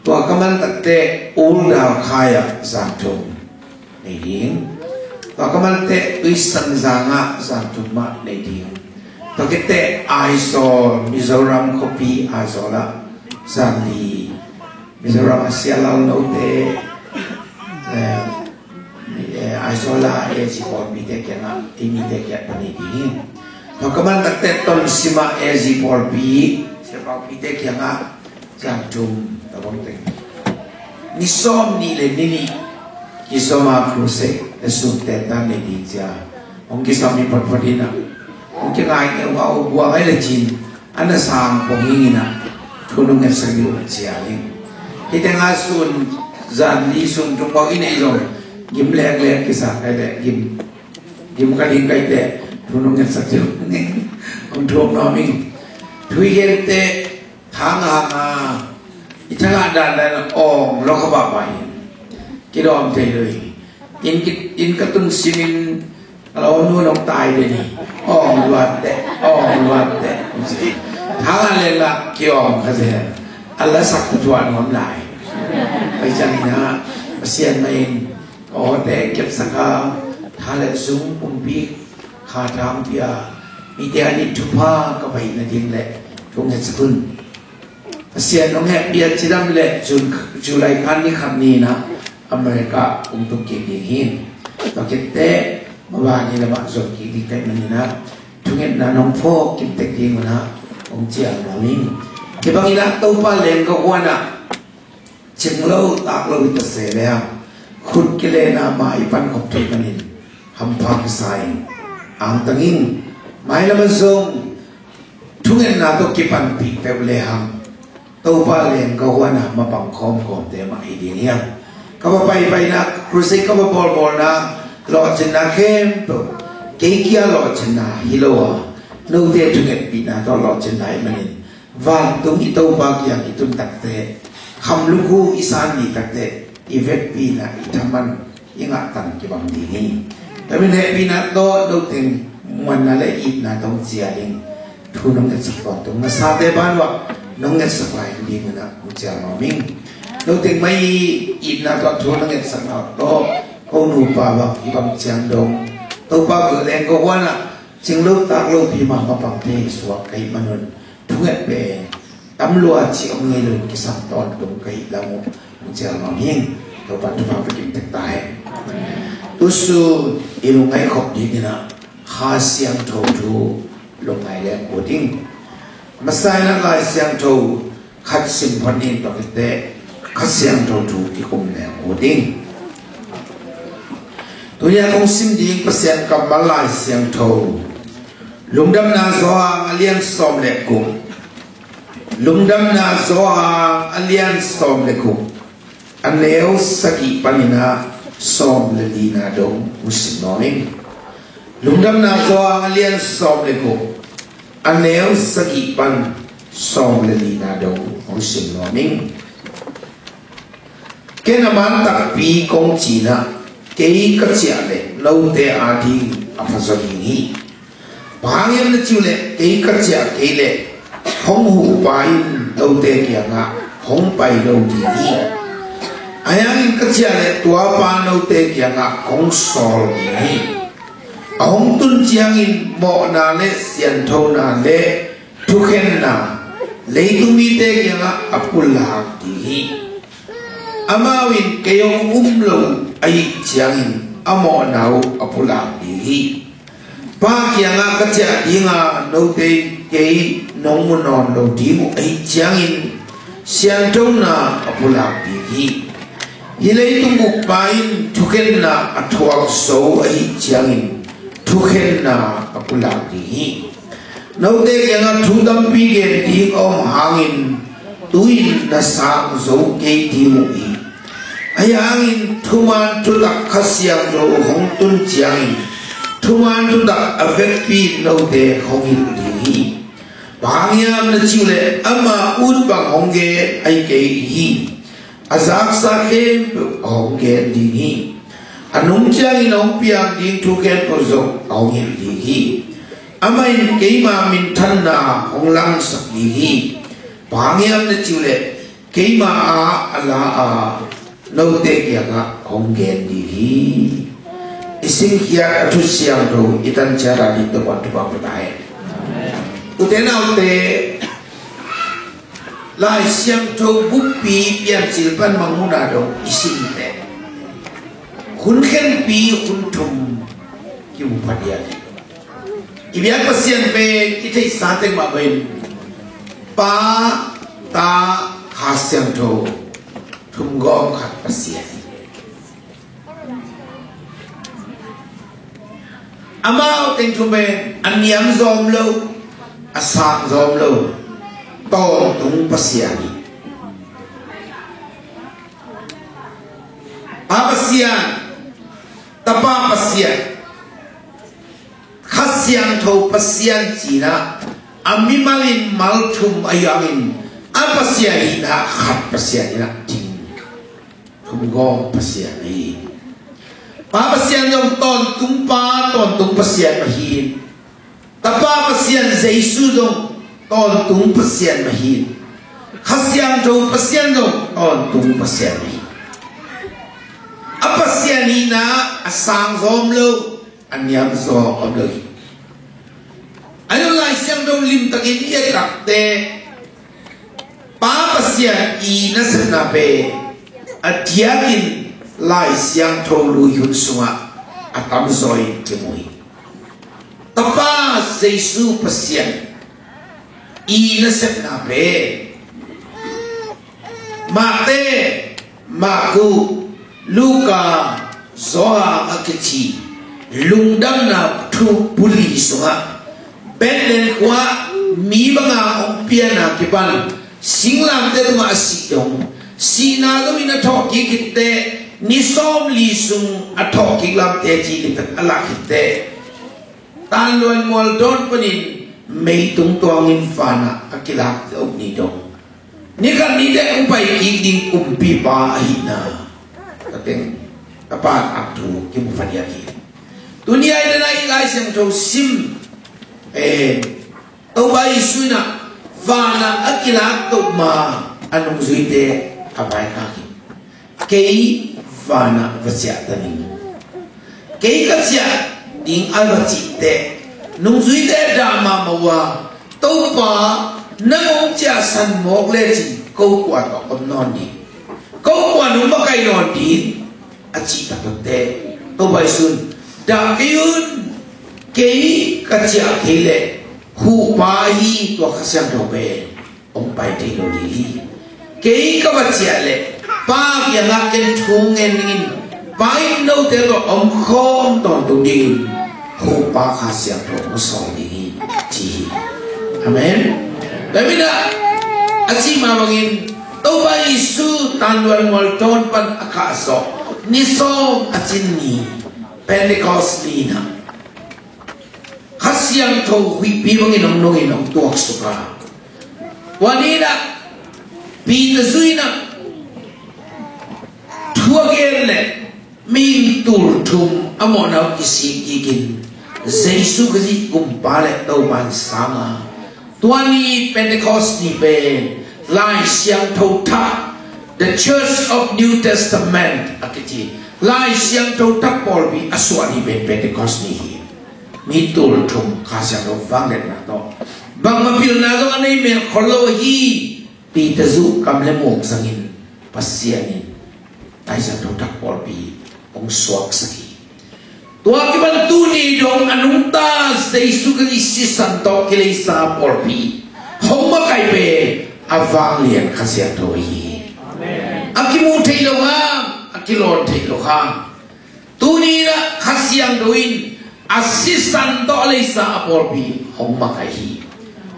tua ka man takteh Uldalkhai ah zan thum nei ding. Tua ka man teh Tuisanzang ah zan thum mah nei ding. Tua khit teh Aizawl, Mizoram khuapi Aizawl ah zan li, Mizoram a sialal note, eh, eh, Aizawl a A G pawlpite kiangah, ei mite kiang pan nei ding hi. Tua ka man takteh Tonzang ah A G pawlpi, siapaupite kiangah zan thum, tua bang teng. Ni sawm nih le ni nih kisawm a crusade, a sum te ta nei ding ci-a hong kisam hi photphot in ah, Hong kingai kei uh a, uh buang ai le cin a na sang pong ing in ah, thu nong ngetsak ding uh cial ing. Hih teng a sun zan li sun tung bawk i neih zong gim leklek kisa kai leh gim, gim ka ding kai teh thu nong ngetsak ding uh. Hong thum nuam ing. Thu i gen teh thang hang a, i thangah dandan awng lo kha pahpah hi. Kidawm thei lo hi. Inn ki, inn ka tun simin a lo nu nong tai den hi. Awng luat teh, awng luat teh. Thang a lelak kiawng kha zel. A lasak ka tuah nuam lai. Pai ciangin ah Pasian mah in ka awte kepsak a, tha le sung pumpi kha thang pia, mite ading thupha ka baih nading le thu ngetsak un. Pasian hong hehpih a cidam leh June, July kha ni khat ni in ah America hong tung kik ding hi. Tua khit teh maban ni lamah zon kik ding ka hih manin ah thungetna nong phawk kim tek ding un ah hong cial nuam ing. Hih bangin ah Topa leng ka huan ah cing lo tak lo hi ta se leng, khut kilenna mai pan khop thei panin hampha kisa in angtang ing. Mailam ah zong thungetna tawh kipanpih peuh lehang Topa leng ka huan a mapang khawmkhawmte mah hi ding hiam? Ka va paipaina, crusade ka va bawlbawlna, lawhcinna khempeuh kei kia lawhcinna hi lo a, note thungetpihna tawh lawhcinna hi manin vantung i Topa kiang i tun takteh, khamlukhu i san ni takteh, i vekpihna i thaman i ngah tang kibang ding hi. Tua min hehpihna tawh noteng muanna le itna tawh hong cial ing. Thu nong ngetsak tawntung nasate ban uah nong ngetsak lai ding un ah hong cial nuam ing. Noteng mai itna tawh thu nong ngetsakna tawh ko nupa bang hih bang ciang dong Topa bul leng ka huan ah cing lo tak lo pi mah mapang thei suak ka hih manun thunget pen tam lua cih om ngei lo in kisam tawntung ka hih lam uh hong cial nuam ing. Topa thupha pia kim tek ta hen. Tusun i lungngaih khop ding in ah Kha Siangtho thu lungngai leng ut ing. Masa in ah Lai Siangtho khat sim phot ning, tua khit teh Kha Siangtho thu kikum leng ut ing. Tuni a kong sim ding Pasian kammal Lai Siangtho, Lungdamna Johan a lian sawm le guk. Lungdamna Johan a lian sawm le guk, a neu sagih panin ah sawm le lina dong hong sim nuam ing. Lungdamna Johan a lian sawm le guk, a neu sagih pan sawm le lina dong hong sim nuam ing. Ken a man takpi kong ci in ah, kei ka ciah leh note ading a phazaw ding hi. Bang hang hiam na cih uh leh kei ka ciah kei leh hong huh pa in note kiangah hong pai lo ding hi. Ahi hangin ka ciah leh tua pa note kiangah hong sawl ding hi. A hong tun ciangin mawhna le sianthona le thukhenna leitung mite kiangah a pulak ding hi. Amau in kei hong um lo ahih ciangin a mawhna uh a pulak ding hi. Pa kiangah ka ciah ding a, note in kei nong mu nawn lo ding uh ahih ciangin sianthona a pulak ding hi. Hih leitung ukpa in thukhenna a thuak zo ahih ciangin thukhenna a pulak ding hi. Note kiangah thu tampi gen ding a om hangin tu-in na sang zo kei ding uh hi. Ahi hangin thuman thutak Kha Siangtho hong tun ciangin thuman thutak a vekpi in note hong hilh ding hi. Bang hang hiam na cih uh leh ama ut bang hong gen ahi kei hi. A zaksa khempeuh a hong gen ding hi. A nung ciangin a hong piang ding thu khempeuh zong a hong hilh ding hi. Amah in keima minthanna hong langsak ding hi. Bang hang hiam na cih uh leh keima a a la a note kiangah hong gen ding hi. I simkhiat a thu siangtho i tan ciat a ding Topa'n thupha pia ta hen. Ute naute, Lai Siangtho bukpi Piancil pan Mangmuhna dong i sim teh hun khenpi hun thum kimu pha ding hi. I biak Pasian pen i theihsa teng mah bangin Pa, Ta, Kha Siangtho, thum gawm khat Pasian. Amau teng thum pen a niam zawm lo, a sang zawm lo, tawntung Pasian hi. Pa Pasian, Tapa Pasian, Kha Siangtho Pasian ci-in ah a mimalin mal thum a hi hangin a Pasian hihna khat Pasian in ah ding thumgawm Pasian hi. Pa Pasian zong tawntung Pa, tawntung Pasian mah hi. Tapa Pasian Jesu zong tawntung Pasian mah hi. Kha Siangtho Pasian zong tawntung Pasian mah hi. A Pasian hihna a sang zawm lo, a niam zawm lo hi. Ahi zong Lai Siangtho limtakin i et takte Pa Pasian i nasepna pen a diakin Lai Siangtho Lui Hun sungah a tamzaw in kimu hi. Tapa Jesu Pasian i nasepna pen Mate, Marku, Luka, Johan a kici Lungdamna Thu Buli sungah Bethlehem khua-ah mi banga hong pian a kipan singlamteh tungah a sih dong, sihna dongin a thawhkik khitteh ni sawmli sung a thawhkik lamteh ci limtak a lak khitteh Tanluan mualdawn panin meitung tuangin vanah a kilak loh ni dong, ni khat ni teh hong pai kik ding kumpipa ahihna, ka teng ka pan ak thu kimu phadiak hi. Tuni a i dana i Lai Siangtho sim, eh, Topa Jesu in ah vanah a kilak toh ma a nungzuite a vaikhak hi. Kei vanah va ciah ta ning. Kei ka ciah ding a va cih teh nungzuite dah mahmah uh a, Topa, nang hong ciahsan mawk lecin ko kua tawh om nawn ding, ko kua nong makaih nawn ding a cih taktak teh Topa Jesu in, dah kei un, kei ka ciah kei leh huhpa ahi tua Kha Siangtho pen hong pai thei lo ding hi. Kei ka va ciah leh Pa kiangah ken thu ngen dingin, Pa in note tawh om khawm tawntung dingin huhpa Kha Siangtho hong sawl ding hi, ci hi. Amen. Tua hi a, a cih mah bangin Topa Jesu Tanluan mualdawn pan a khahsawh ni sawm a cin ni, Pentecost ni-in ah Kha Siangtho huihpi bangin hong nungin hong tuaksuk a, tua ni-in ah Peter zui-in ah thu a gen leh mihing tul thum a mawhna uh kisik kikin Jesu Khazih Kumpa le Topa in sang a, tua ni Pentecost ni pen Lai Siangtho Thak, the Church of New Testament a kici Lai Siangtho Thak pawlpi a suah ni pen Pentecost ni hi. Mi tul thum Kha Siangtho vangliatna tawh bangmah pilna zong a nei mel khol lo hi. Peter zuh kam le muk zangin Pasian in Lai Siangtho Thak pawlpi hong suaksak hi. Tua kipan tuni dong a nungta Jesu Khazih sisan tawh kileisa pawlpi hong makaih pen a vanglian Kha Siangtho ahi hi. A kimu theih loh hang, a kilawn theih loh hang, tuni-in ah Kha Siangtho in a sisan tawh a leisa a pawlpi hong makaih hi.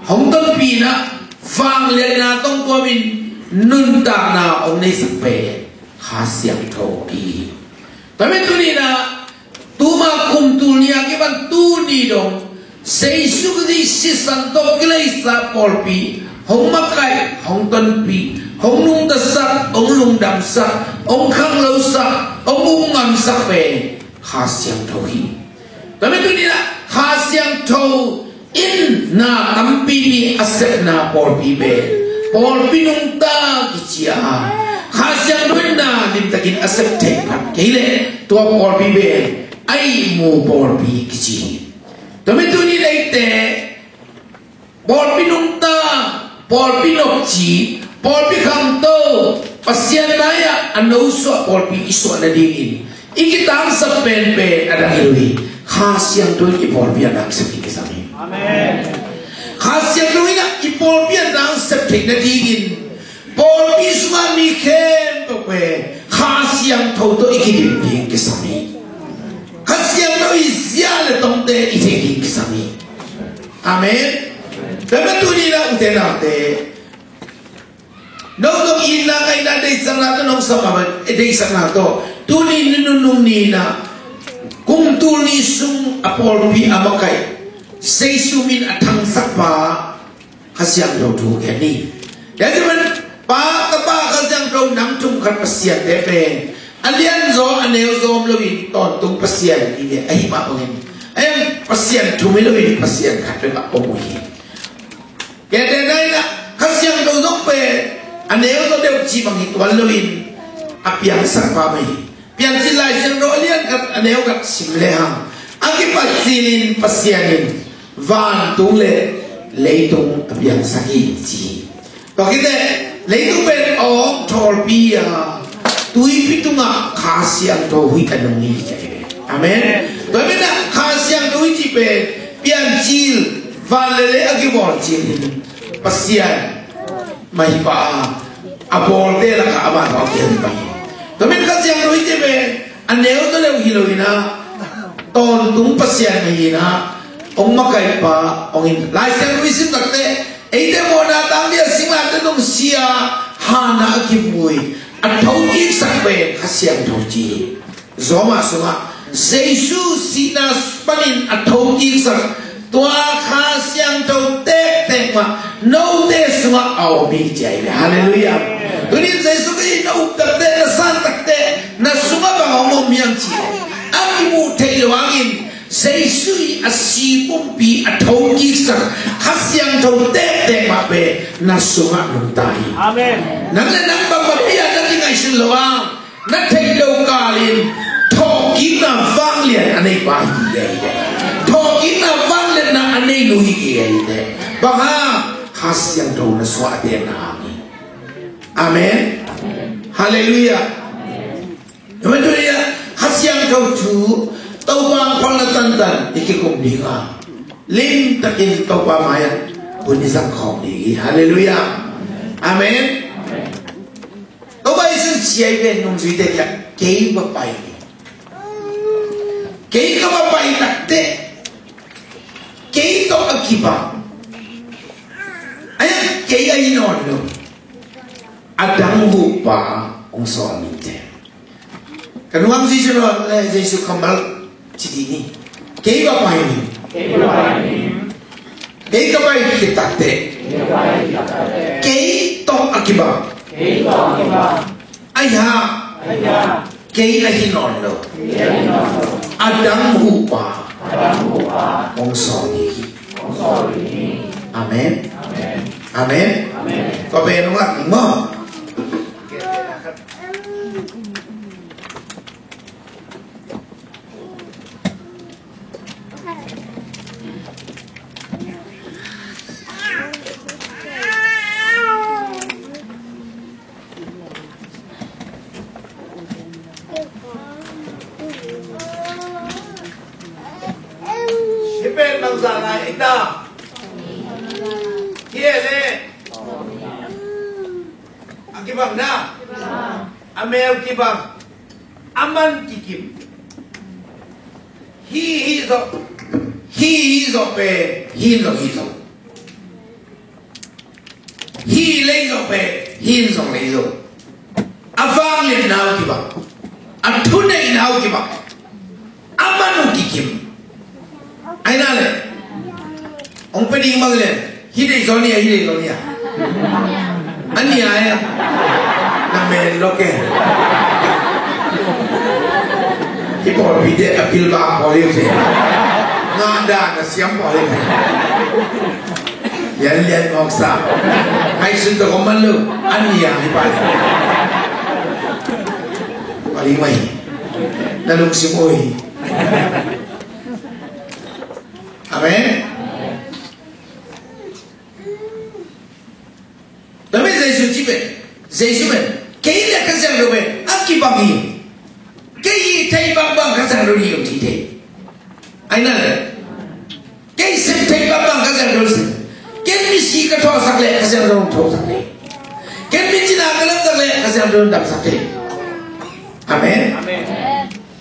Hong tonpih in ah vangliatna tawh hong tuamin nuntakna hong neisak pen Kha Siangtho ahi hi. Tua hi a, tuni-in ah tuma kum tul nih a kipan tuni dong Jesu Khazih sisan tawh kileisa pawlpi hong makaih, hong tonpih, hong nungtasak, hong lungdamsak, hong khanglosak, hong umngamsak pen Kha Siangtho hi. Tua hi a, tuni-in ah Kha Siangtho in na tampipi a sepna pawlpi pen pawlpi nungta kici a, Kha Siangtho in na limtakin a sep thei phat kei leh tua pawlpi pen a ihmu pawlpi kici hi. Tua hi a, tuni-in ah eite pawlpi nungta, pawlpi nopci, pawlpi khangto, Pasian mai-ah a nosuah pawlpi i suah nadingin i kitangsap penpen a dang hi lo hi. Kha Siangtho in i pawlpi a dangsak hi kisam hi. Amen. Kha Siangtho in ah i pawlpi a dangsak theih nadingin pawlpi sungah mi khempeuh pen Kha Siangtho tawh i kidim ding kisam hi. Kha Siangtho i sia le tongte i theih ding kisam hi. Amen. Tua manin tuni-in ah ute naute, no zong itna ngaihna deihsakna tawh nong sam a, eh, deihsakna tawh tuni ni nunung ni-in ah kum tul nih sung a pawlpi a makaih, Jesu min a thangsak pa Kha Siangtho thu gen ni. Tua ahih manin Pa, Tapa, Kha Siangtho nang thum khat Pasiante pen a lianzaw a neuzaw om loin tawntung Pasian i hi ve. Ahi mah bangin, ahi zongin Pasian thum hi loin Pasian khat bek a om uh hi. Tua ahih manin ah Kha Siangtho zong pen a neuzaw deuh cih bang hi tuan loin a piangsak pa mah hi. Piancil Lai Siangtho a lian khat a neu khat sim lehang, a kipat cilin Pasian in vantung le leitung a piangsak hi ci hi. Tua khit teh leitung pen a awng thawlpi a, tuipi tungah Kha Siangtho huih a nung hi ci hi. Amen. Tua manin ah Kha Siangtho huih cih pen Piancil, van le lei a kibawl cilin Pasian mah hi pah a, a bawlte lakah amah tawh a kihel pah hi. Tua manin Kha Siangtho huih cih pen a neu tawh deuh hi loin ah, tawntung Pasian mah hi-in ah, hong makaih pa, hong in. Lai Siangtho i sim tak teh eite mawhna tang ding a singlamteh nungsia, hanah a kivui, a thokiksak pen Kha Siangtho ci hi. Roma sungah Jesu sihna panin a thokiksak tua Kha Siangtho tektek mah note sungah a om hi ci hi ve. Halleluiah. Tuni-in Jesu Khrih na up tak teh, na san tak teh, na sungah bang hong om hiam cih a kimuh theih loh hangin Jesu i a si pumpi a thokiksak Kha Siangtho tektek mah pen na sungah nungta hi. Amen. Nang le nang bangbang hi a na kingaihsun loh hang, na theih loh kalin thawhkikna vanglian a nei pa hi kei hi teh. Thawhkikna vangliatna a nei nu hi kei hi teh. Bang hang? Kha Siangtho na sungah a tekna hang hi. Amen. Halleluiah. Amen. Tuni-in ah Kha Siangtho thu, Topa hong phalna tantan i kikum ding a, limtakin Topa mai-ah hun i zang khawm ding hi. Halleluiah. Amen. Topa Jesu in ci hi ve, nungzuite kiangah, kei va pai ning. Kei ka va pai tak teh kei tawh a kibang, ahi zongin kei ahi nawn lo, a dang huh pa hong sawl ning ci hi. Ka nuam Jesu nawn le Jesu kammal ci dih ni. Kei va pai ning. Kei ka pai khit tak teh kei tawh a kibang, ahi hang kei ahi nawn lo, a dang huh pa hong sawl ding hi. Amen. Amen. Tua pen hong lak ding maw? Hih pen bangzah lai ei ta? Hih e le. A kibang na. A mel kibang. A man kikim. Hih, hih zawh. Hih, hih zawh pen hih zawh, hih zawh. Hih lei zawh pen hih zawh, lei zawh. A vangliatna uh kibang. A thuneihnau kibang. A man uh kikim. Ahi na le. Hong pia ding bang le. Hih deih zaw ni a, hih deih zaw ni a. A nia e. Na men lok e. Hih pawlpi te a pilbang pawl hi uh se. Ngah dan a siam pawl hi uh se. Lian lian mawk sa. Ngaihsun tawh kong man lo. A nia hi pah. Pali mai. Na lungsim oi. Amen. Tua manin Jesu ci pen, Jesu pen, kei le Kha Siangtho pen a kibang hi. Kei hih theih bangbang Kha Siangtho in hong hih thei. Ahi na le. Kei sep theih bangbang Kha Siangtho in sep. Ken misi ka thawhsak leh Kha Siangtho in thawhsak thei. Ken mi cina ka damsak leh Kha Siangtho in damsak thei. Amen. Amen.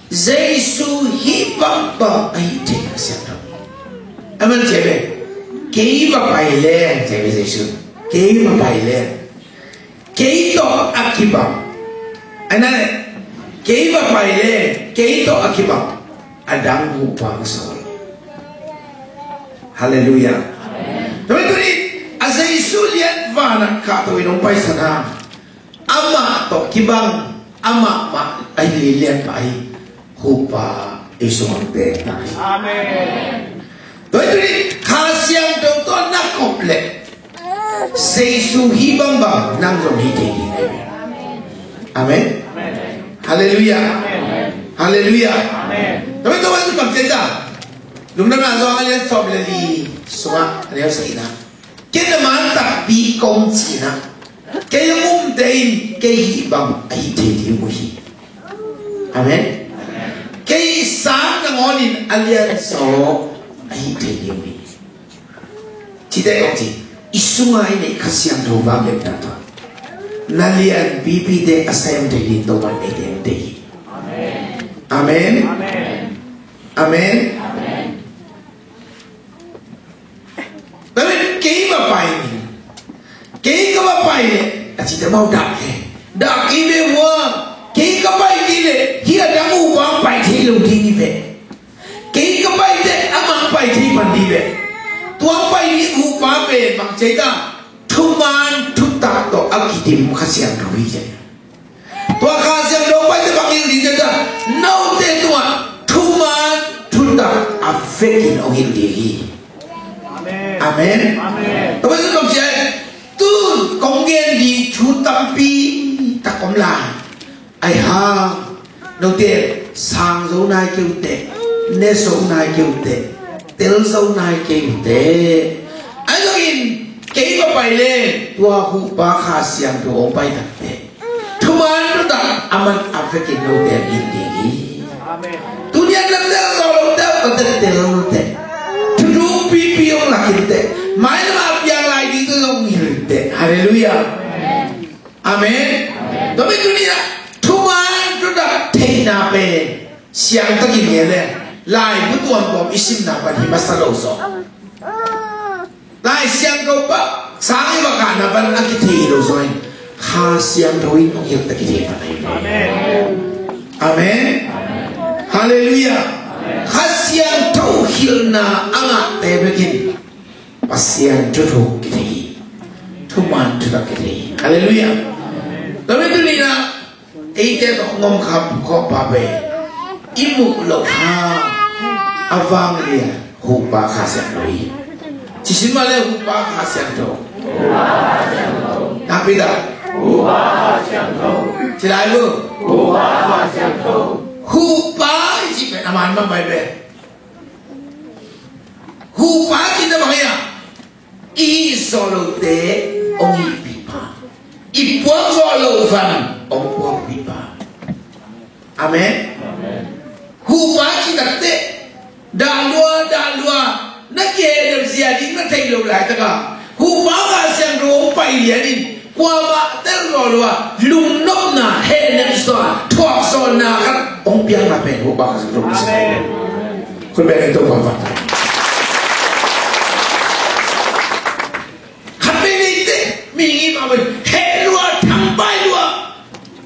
Jesu hih bangbang ahih thei Kha Siangtho. A man ci a ve, kei va pai leng ci a ve Jesu. Kei va pai leng, kei tawh a kibang. A na le, kei va pai leng kei tawh a kibang a dang huhpa ka sawl. Halleluiah. Tua hi tuni a Jesu lian vanah kahto in hong paisan hang. Amah tawh kibang, amah mah ahi lianpa ahi Huhpa i sungah teng ta hi. Amen. Tua hi tuni Kha Siangtho tawh na kop leh Jesu hih bangbang nang zong hih thei ding ahi ve. Amen. Halleluiah. Halleluiah. Tua hi tuni bang ci ta. Lungdamna Johan a lian sawm le li sungah a neu sagihna. Kei na man takpi kong cihna. Kei a umte in kei hih bang ahih thei ding uh hi. Amen. Kei sang nangawnin a lianzaw ahih thei ding uh hi. Cite kong ci, i sunga i neih Kha Siangtho vangliatna tawh na lianpipite a sem thei ding Topa'n eite hong deih hi. Amen. Amen. Tua leh kei va pai ni. Kei ka va pai leh a cite mau dak hi. Dak hi ve ua. Kei ka pai kei leh hih a dang Huhpa pai thei lo ding hi ve. Kei ka pai teh amah pai thei pan ding hi ve. Tua pai ding Huhpa pen bang ci ta. Thuman thutak tawh a kidim Kha Siangtho hi ci. Tua Kha Siangtho pai teh bang hilh ding ci ta. Note tungah thuman thutak a vekin hong hilh ding hi. Amen. Amen. Tua pen bang ci a, tun kong gen ding thu tampi tak om lai. Ahi hang note sang zo nai kei uh teh, ne zo nai kei uh teh, tel zo nai kei uh teh. Ahi zongin kei va pai leh tua Huhpa Kha Siangtho hong pai tak teh thuman thutak a man a vekin note a hilh ding hi. Amen. Tuni a na tel zo lo teh, na tel tel lo teh, thu dungpipi hong lak in teh, mailam a piang lai ding zong hilh in teh. Halleluiah. Amen. Tua pen tuni a thuman thutak theihna pen siangtakin ngen leh laibu tuamtuam i simna pan hi masa lo zaw. Lai Siangtho pan sang i va kahna pan a kithei hi lo zaw in Kha Siangtho in hong hilh teh kithei pan ahi. Amen. Halleluiah. Kha Siangtho hilhna a ngahte bekin Pasian thuthuk kithei hi. Thuman thutak kithei hi. Halleluiah. Tua pen tuni a eite tawh ngom kham khawm pa pen i muh loh hang a vanglian Huhpa Kha Siangtho hi. Ci sin mah leh Huhpa Kha Siangtho. Nakpi tak. Ci lai uh. Huhpa i cih pen a man mah pai pen Huhpa cihna bang hiam? I hih zawh lote hong hihpihpa, i puak zawh loh van hong puakpihpa. Amen. Huhpa cih takteh dah lua dah lua, na kihehnem zia ding na theih loh laitakah Huhpa Kha Siangtho hong pai lianin kuamah tel zawh lo a, lungnopna, hehnem zawh a, thuak zawhna khat hong piakna pen Huhpa Kha Siangtho hong pai. Khut beng in Topa vanglian. Khat vei vei teh mihing i mah bang heh lua, thangpai lua,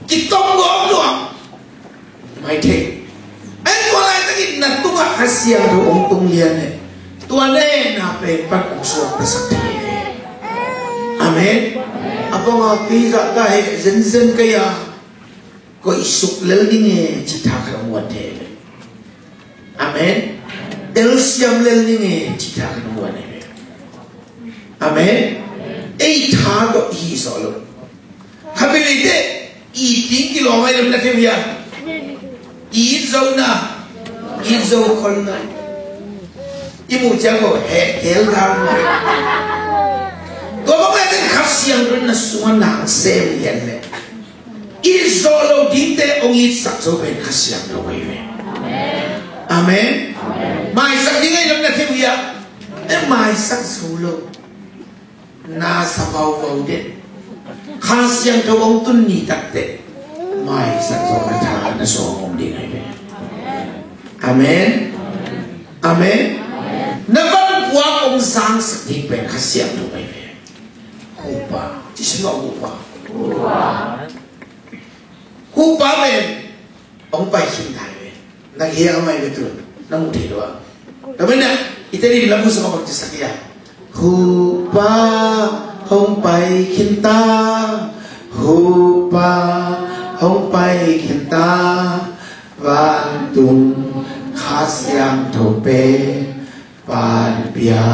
kitom gawp lua, mai thei. Ahi tua laitakin na tungah Kha Siangtho hong tung lian leh tua na hehna pen pan hong suaktasak thei hi. Amen. A panga kei zah ka heh zenzen kei a, koih suk lel ning e cih tha khat hong guan thei. Amen. Telsiam lel ning e cih tha khat hong guan thei. Amen. Ei tha tawh i hih zawh loh. Khat vei vei teh it ding kilawm ahi lam na thei uh hia? It zo na, it zo khol na. I muh ciang ko heh kel dal na. Tua bang leh teh Kha Siangtho in na sungah na hong sem lian leh i zawh loh dingte hong itsak zo pen Kha Siangtho ahi ve. Amen. Maisak ding ahi lam na thei uh hia? E, maisak zo lo. Na sa vauvau den. Kha Siangtho hong tun ni takteh maisak zawhna tha na sungah om ding ahi ve. Amen. Amen. Na van puak hong sangsak ding pen Kha Siangtho pai ve. Hupa. Ci sim lo, Hupa. Hupa pen hong pai khin ta hi ve. Na gei a mai ve tu. Na mu thei lo a. Tua pen na i Tedim lam mu sa bang ci sak ia. Hupa hong pai khin ta. Hupa hong pai khin ta. Vantung Kha Siangtho pen panpia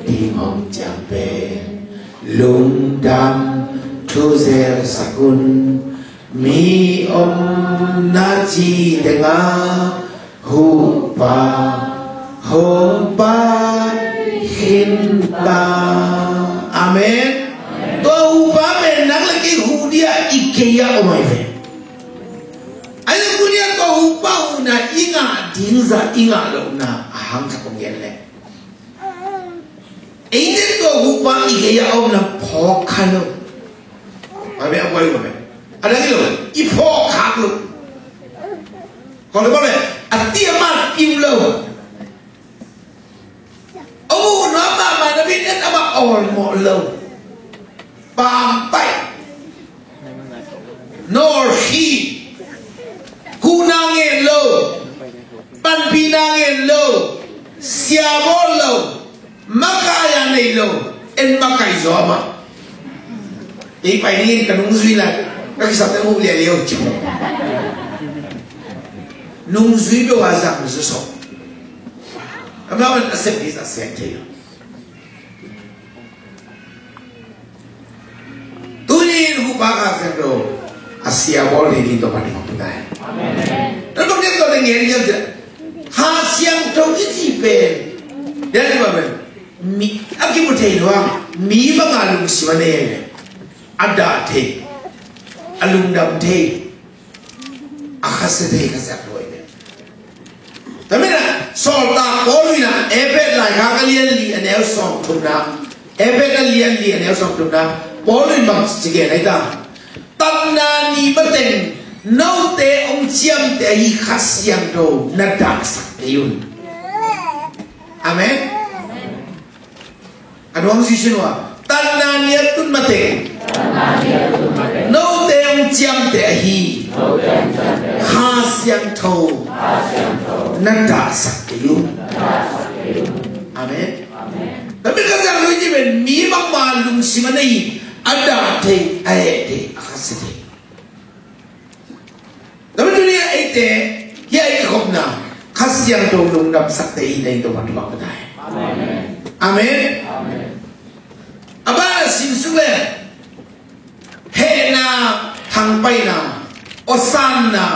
ding hong ciam pen lungdam thu zelsak un. Mi omna ci tengah Hupa hong pai khin ta. Amen. Tua Hupa pen nang le kei hu dia i kei a om ahi ve. Ahi zong tuni a tua Hupa huhna i ngah ding zah i ngah lohna a hang khat kong gen leh, eite tua Hupa i gei a omna phawk kha lo. Pai beh a buai lo beh. A dang hi lo, i phawk khak lo. Kong le bang le, a ti a mat piu lo. A muh nuam mahmah na bit en amah awlmawh lo. Pampai. Nawlkhi. Huhna ngen lo. Panpihna ngen lo. Siabawl lo. Makai a nei lo. En makai zaw amah. Ei pai dingin ka nungzui lai. Ka kisapte uh lialia uh ci. Nungzui beuh a zang zaw sawh. Amau in a sep hi a sep thei lo. Tuni in Hupa Kha Siangtho a siabawl thei ding Topa'n hong pia ta hen. Amen. Tua bang ding Topa'n ngen hiam cih leh Kha Siangtho i cih pen, dia ni ba pen, mi a kimu thei lo a, mi bang a lungsim a nei, a dah thei, a lungdam thei, a khasia thei Kha Siangtho hi ve. Tua manin ah Sawltak Paul in ah Efesa laikhak a lian li a neu sawmthumna, Efesa a lian li a neu sawmthumna, Paul in bang ci gen ahi ta? Tatna ni mateng note hong ciamteh ahi Kha Siangtho na dahsak kei un. Amen. A nuam sisi nua, tatna ni a tun mateng note hong ciamteh ahi Kha Siangtho na dahsak kei un. Amen. Tua pen Kha Siangtho i cih pen mi bangmah lungsim a nei, a dah thei, a heh thei, a khasia thei. Tua pen tuni a eite, hih a i kikhopna Kha Siangtho lungdamsakte i hi na hi, Topa'n thupha pia ta hen. Amen. A ban a sim suk leh hehna, thangpaihna, awsanna,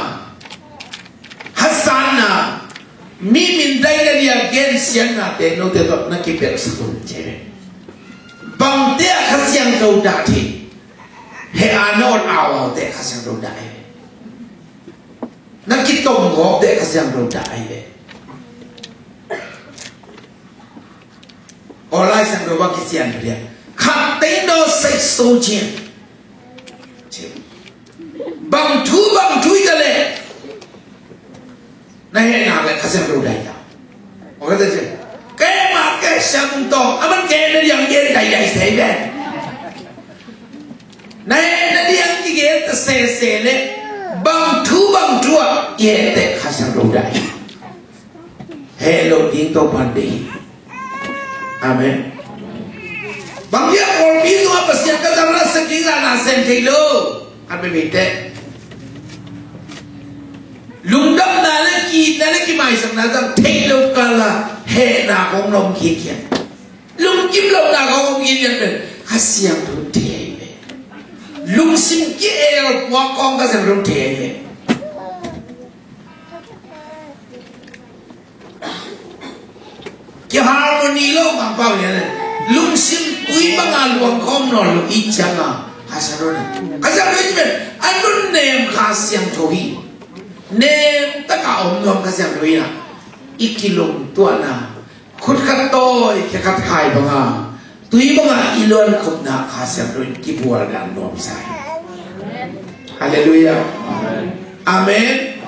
haksatna, mi mindaina dia gensiatnate note tawh na kipelhsak un ci hi. Bangte ah Kha Siangtho dah thei? Heh a na awt awaute Kha Siangtho dah hi. Na kitomgawpte Kha Siangtho dah hi ve. Aw Lai Siangtho bang kician pia dia. Khat teng no sek so cian. Bang thu bang thu i ta leh na heh nak leh Kha Siangtho dah hi ta. Aw ka ta cian. Kei mah kei siang tawng a man kei na diang gen daidai sei ve. Na hehna ding kigen ta sese leh bang thu bang thu ah i heh teh Kha Siangtho dah hi. Heh loh ding Topa'n deih hi. Amen. Bang dia pawlpi tungah Pasian ka zang la sak ding la na sem thei lo. An bebe teh lungdamna le ki-itna le kimaisakna zang thei lo kal a hehna kong na om khinkhian. Lungkim lohna kong om khinkhian pen Kha Siangtho thei ahi ve. Lungsim ki-el puak kong Kha Siangtho thei ahi ve. Ki-harmony lo Mangpau lian le lungsim tui banga luang khawm nawn lo i cianga Kha Siangtho na, Kha Siangtho i pen a nunnem Kha Siangtho hi. Nem taka om nuam Kha Siangtho hi na, i kilungtuahna khut khat tawi khe khat khai banga, tui banga i luan khopna Kha Siangtho in kibual dan nuamsa hi. Halleluiah. Amen.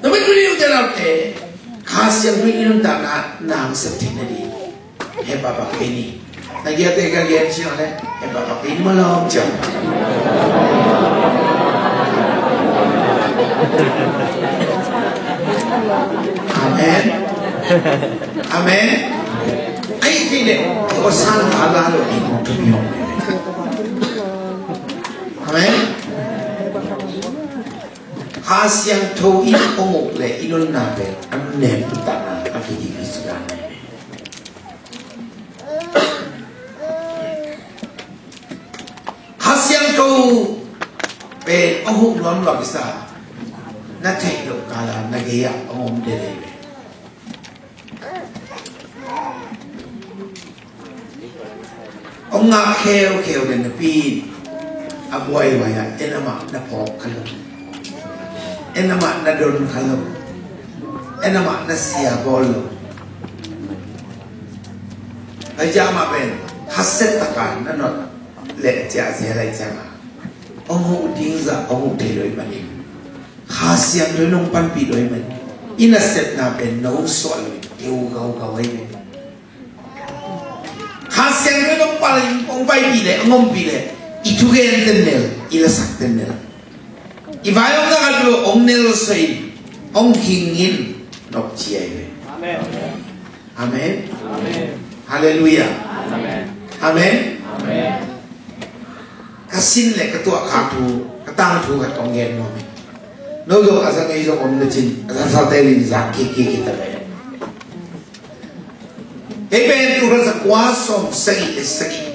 Tua pen tuni ute naute, Kha Siangtho in i nuntakna na hong sep theihna ding hehpihna pia ni. Na giate ka gen ciang le hehpihna pia ni maw, lawm ciang. Amen. Amen. Ai, kei le, ko san ka la lo ni mo tu mi ho. Amen. Kha Siangtho in hong uk le i nunna pen a nunnem nuntakna a kidim hi ci dan. Kha Siangtho pen hong uk nuam lua kisa, na theih loh kala na gei ah hong om dede ve. Hong ngak kheukheu le napi in a buaihuai ah en amah na phawk kha lo, en amah na don kha lo, en amah na sia bawl lo. Ahi zongin amah pen khasia takin na nawt le ciah zel lai ciangin hong huh ding zah hong huh thei lo ahih manin, Kha Siangtho in hong panpih lo ahih manin, i nasepna pen no suah lo in keu gaugau ahi ve. Kha Siangtho in hong pal, hong paipih leh, hong ompih leh, i thugen ten nel, i lasak ten nel, i vai hong zakat lo hong nel soi, hong hing in nopci ahi ve. Amen. Amen. Amen. Halleluiah. Amen. Amen. Amen. Ka sin le ka tuahkhak thu, ka tangthu khat kong gen nuam hi. No zong a za ngei zong om na cin, a za sa te lin zak kik kik hi ta ve. Kei pen tul khat za kua sawm sagih le sagih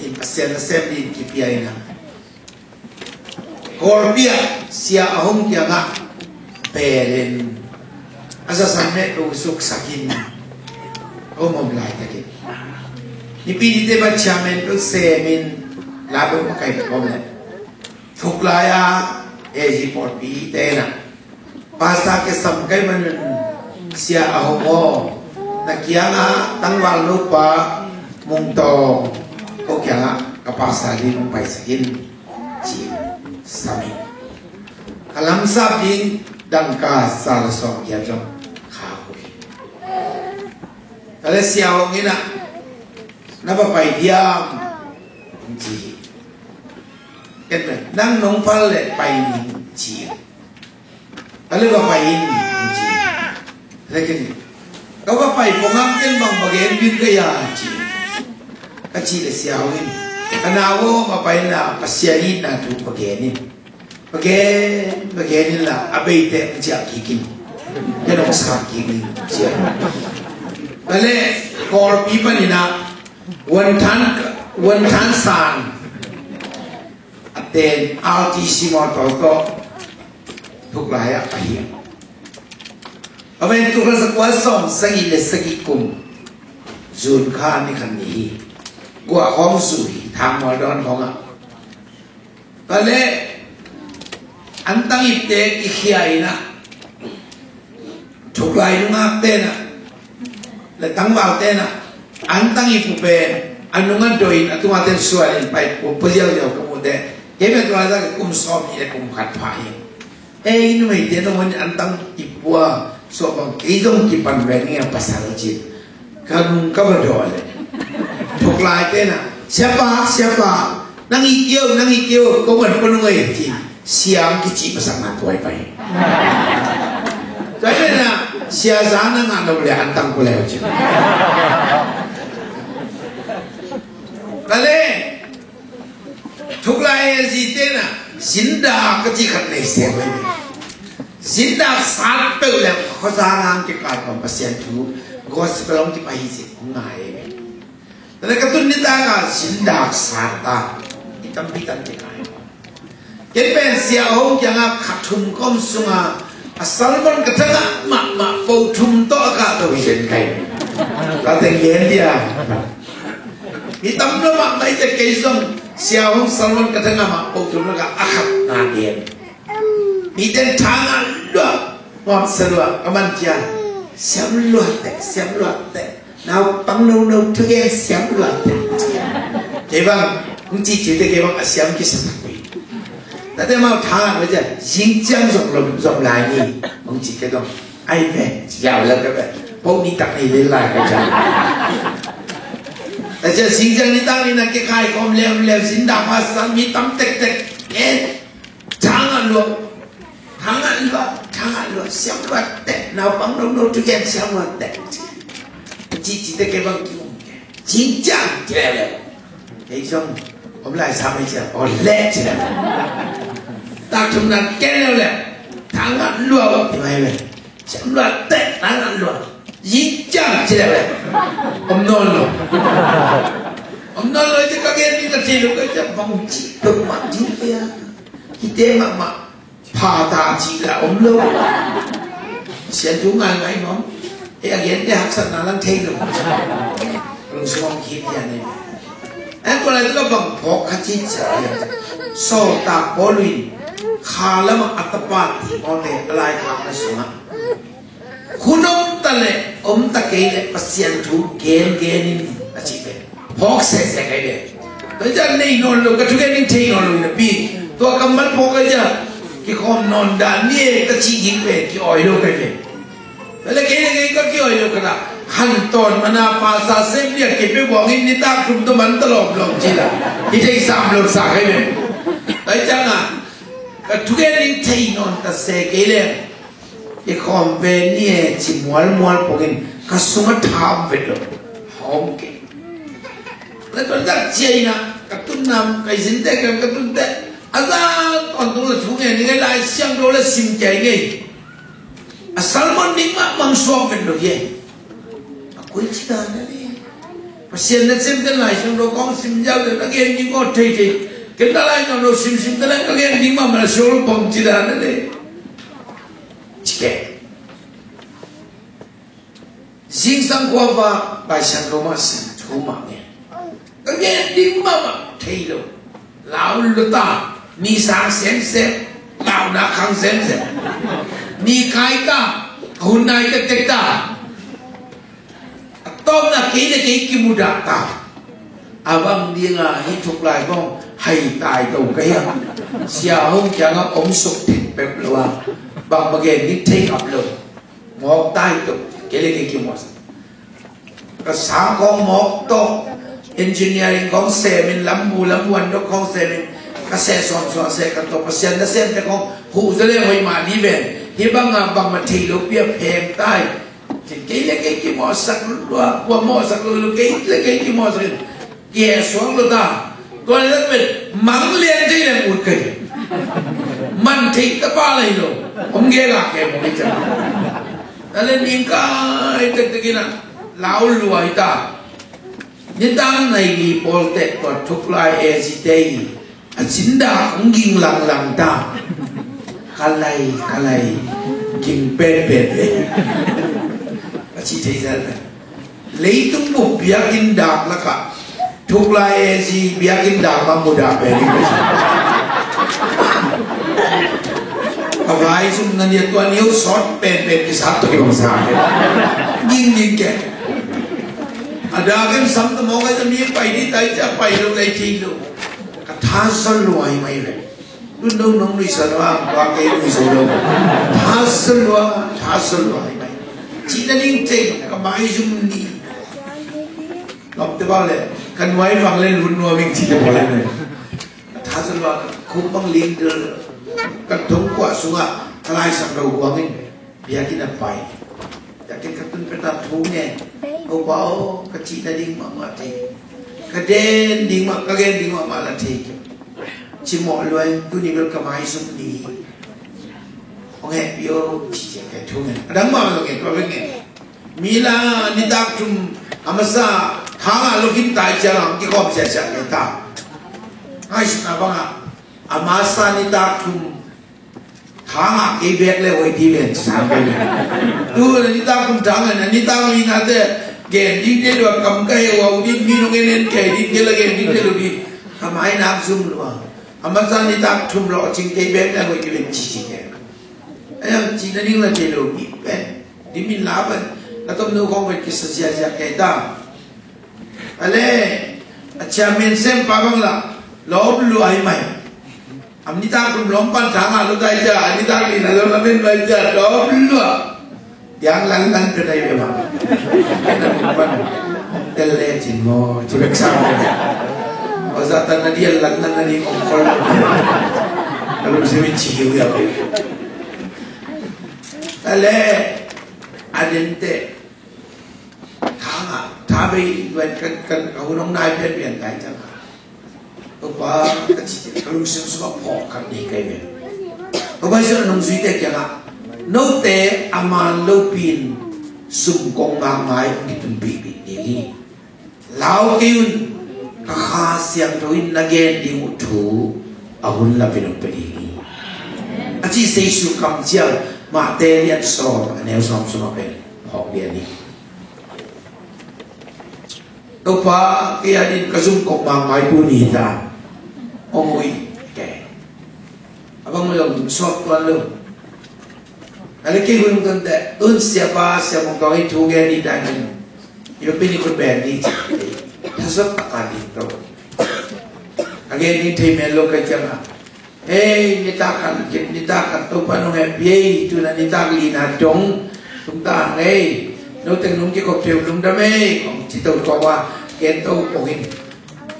in Pasian nasem dingin kipia in ah, Kawlpi ah Sia A Hong kiangah pen in a zasan meh lo suksak in, a om om laitakin Nipi nite bang chairman bel sem in la bel makai bek om leh, thuklai a A G pawlpi te in ah, Pastor Sia Sam kai man un, Sia A Hong aw, na kiangah tangval nupa Mung Tawng, ko kiangah ka pastor ding hong paisak in, ci-in sam in. Ka lamsap ding dangka za le sawm giat zong khak uh hi. Ka le Sia Hong in ah, na va pai diam? Hong ci hi. Ken pen, nang nong phal leh pai ning, ci hi. Ka le va pai in, hong ci hi. Le ken, ka va pai pongam ken bang va gen ding ka hia, ci hi. Ka cih leh Sia Hong in, ka nau aw, va pai in la Pasian itna thu va gen in. Va gen, va gen in la, a bei teh hong ciah kik in. Ken hong sak kik ning, ci hi. Ka le Kawlpi panin ah, Vuanthan, Vuanthan San a ten R T C motor tawh thuklai ah a hiang. A ven tul khat za kua sawm sagih le sagih kum June kha ni khat ni hi. Guah khawng zu hi, Thangmual dawn khawngah. Ka le antang ipte kikhia in ah, thuklai nungakte in ah le tangvalte in ah, antang ip uh pen a nung a doi in a tunga ten suan in pai pumpa ziauziau ka muh teh, kei pen tua zah kum sawm nih le kum khat pha hi. Ei, numeite nong on antang ip uh a suah bang kei zong kipan ve ning a, pasal ci. Ka nung ka va dawn leh, thuklaite in ah, Siapa, Siapa, nang i keu, nang i keu, ko man ko nung ei, ci. Siang kicih pasakna tuai pai. Tuai pen ah, Sia za na ngah nop leh antang ko leu ci. Ka le thuklai a zite in ah, zindah ka cih khat nei se uh hi. Zindah sat peuh leh khuazang ah hong kikal kawm, Pasian thu gospel hong kipai hi cih hong ngai hi. Tua leh ka tun nitak ah zindah sat ta, i tampi tam kikal. Ken pen Sia Hong kiangah kha thum ka om sungah a sermon ka thangah mahmah po thum tawh a kahto hi zen kai. Ka teng gen dia. Mi tam lo mahmah i tek kei zong Sia Hong sermon ka thangah mah po thum lakah a khatna gen. Mite in tha ngah lua, nuamsa lua, ka man ciang, siam lua teh, siam lua teh. Naupang nono thugen siam lua teh. Kei bang, hong cihcih teh kei bang a siam kisa takpi. Tate mau thang ah, tua ciang zing ciang zong lom, zom lai ni. Hong ci kei zong, ai ve, ci ziau lel kei ve. Pau ni tak ni lel lai kei ciang. Tua ciang zing ciang nitak ni na kikhai khawm leuleu, zin dak masa mi tam tektek. Eh, thang ah luah, thang ah luah, thang ah luah, siam luah teh, naupang no no tu gen siam luah teh. Ci ci teh kei bang ki um kei. Zing ciang ci leuleu. Kei zong om lai sam ei ciang, aw leh ci leuleu. Tak thum nan ken leuleu. Thang ah luah bang ti mai ve. Siam luah teh, thang ah luah. Zing ciang ci leuleu. Om nawn lo. Om nawn lo ci ka gen ni ka ci lo ka ci bang ci pek mah ci kei a. Kite mahmah. Pha ta cih la om lo. Sian thu ngaingai nuam. Eh, a gente haksatna lang thei lo. Lungsung khit hian ei. Eh, tua lai tu ka bang phawk kha cih cia hian. Sawltak Paul in kha lamah a tapa Timote a laikhakna sungah, hun om ta leh om ta kei leh Pasian thu gen gen in, a cih pen phawk sehseh kai ve. Tua ciang nei nawn lo, ka thugen ding thei nawn lo napi, tua kammal phawk kai ciang kikhawm nawn dan ni e ka cih ding pen ki-awi lo kai ve. Tua leh kei le kei ka ki-awi lo ka ta, han tawn mana pasa sem dia kei pe buang in nitak thum tua man ta lawmlawm ci la, hi thei sam lo sa kai ve. Tua ciang a, ka thugen ding thei nawn ta se kei leh i khawm ve ni e ci mualmual pongin ka sung a tham vet lo. Hawm kei. Le tuan dak cia ina ka tun nam kai zin te kan ka tun te. A za tawntung le thu nge ni ngai Lai Siangtho le sim kei ngei. A sermon ding mah mang suak vet lo hi. A koi ci dan a le. Pasian na sem te Lai Siangtho kong sim ziau te na gen ding aw thei thei. Ken na Lai Siangtho sim sim te na ka gen ding mah mana suak lo pong ci dan a le. Cike. Zingsang khuavak Lai Siangtho mah sim thu mah ngen. Ka gen ding mahmah thei lo. Lau lo ta. Ni sang semsem. Lau na khang semsem. Ni kai ta. Hun nai tektek ta. A tawpna kei le kei kimudah ta. A bang dinga hih thuklai kong hai tai to ka hiam. Sia Hong kiangah om suk thei pep lo a. Bang ma gen ding thei ap lo. Mawk tai to. Kei le kei kimuahsak. Ka sang kong mawk tawh. Engineering kong semin lambu lambuan dok kong semin. Ka seh suansuan seh ka tawh Pasian na semte kong huh zaw le hoih mah ni ven. Hih banga bangmah thei lo pi a pheng tai. Kei le kei kimawhsak lua, kua mawhsak lo lo, kei le kei kimawhsak in. Kia suak lo ta. Tua le pen mang lian thei le ut kei. Man thei ta pa lai lo. Om ge ga ke mo ni cha. Ta le ning kai tek tek ina. Lau lua hi ta. Nitang nai li pawl tek tua thuklai e si te i. A cindah hong ging langlang ta. Ka lai, ka lai. Ging penpen e. A ci thei zan. Leitung bup biakinn dak lakah thuklai e si biakinn dak ma mudah pen. A vai sum na nia tua niu sawt penpen kisat tua kibang sa. Ging ging ke. A dak in sam ta mawk a mi pai di tai cia pai lo tai ci lo. Ka tha sa luai mai ve. Tun dong nong nuihsa lo a, kua kei nuihsa lo. Tha sa lua, tha sa lua hi mai. Cih na ding cei ka mai zum ni. Lawmte bang le, ka nuai bang le lun nuam ing cih te bang le. Tha sa lua, khuk bang ling del. Ka thong kua sungah, ka lai sak lo kuang in. Biakinn a pai. Biakinn ka tun peta thu nge. Au pa aw, ka cih nading mahmah thei. Ka den ding mah, ka gen ding mahmah la thei kei. Cimawh luai, tuni bel ka maizum ni. Hong hehpih aw, ci ciang ka thu nge. A dang mahmah lo nge, tua bek nge. Mi la, nitak thum, a masa, khang a lo khin tai ciang, kikhawm siasia nge ta. Ngaihsutna bangah, a masa nitak thum, Thangah kei bek le hoih ti ven ci sang kei. Tu le nitak kum thangah na nitak li nate gen ding te dua kam ka he ua u ding mi nong en en kei ding te la gen ding te lo ding. Ka mai nak zum lua. A masa nitak thum lo cing kei bek le hoih ti ven ci ci kei. Ayang ci na ding la te lo mi pen. Di min la pen. Ka tom no kong ven ki sa sia sia kei ta. Ale a chairman sem pa bang la. Lawm lua hi mai. A nitak thum lawm pan thang a lo dai cia, a nitak li na lo na men dai cia, dawm lua. Tiang lanlan pe dai pe ma. Tel le cin maw, ci bek sang. Aw, Satan na dial lanlan na ding ong kol. Na lungsim in ci hiu ya pe. Ale, a den te. Thang a, tha bei luan kan, kan, ka hun hong nai pianpian kai ciang a. Topa, ka ci, ka lungsim sungah phawk khat nei kai ve. Topa Jesuh in a nungzuite kiangah, note a man lopi in sum kong makmai hong kitunpihpih ding hi. Lau kei un, ka Kha Siangtho in na gen ding uh thu a hun lapin hong pia ding hi. A ci Jesuh kamciam, Matthai lian sawm, a neu sawm sungah pen phawk lian hi. Topa, kei adin ka zum kong makmai tu ni ta. Ong ui, ke. Abang lo, suak tuan lo. Ale kei hui mung tante, tun siapa, siapa mung tuan i thu gen ni ta ni. Ilo pini kun ben ni. Thasot takan ni to. Age ni thei men lo ka jang a. Hei, nitak khat, nitak khat Topa nong hehpih ei, tu na nitak li na dong tung ta hang ei. No teng nong kikhop thei lungdam ei, kong ci to to a, gen to kong in.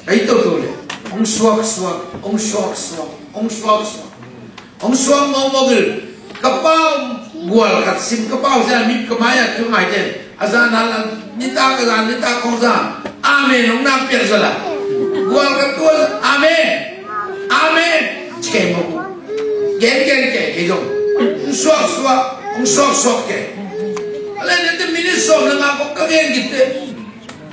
Ei to to le, ong suak suak, ong suak suak, ong suak suak. Ong suak mawkmawk il, ka pau gual khat sim, ka pau sia mit ka mai a tu ngai ten. A zan a lan, nitak a zan, nitak kong zan. Amen, hong nak piak zala. Gual ka tua, amen. Amen. Cike mo. Gen, gen, ke, ke zong. Hong suak, suak, hong suak, suak ke. Ale, nete minit sawm le nga kong ka gen kite.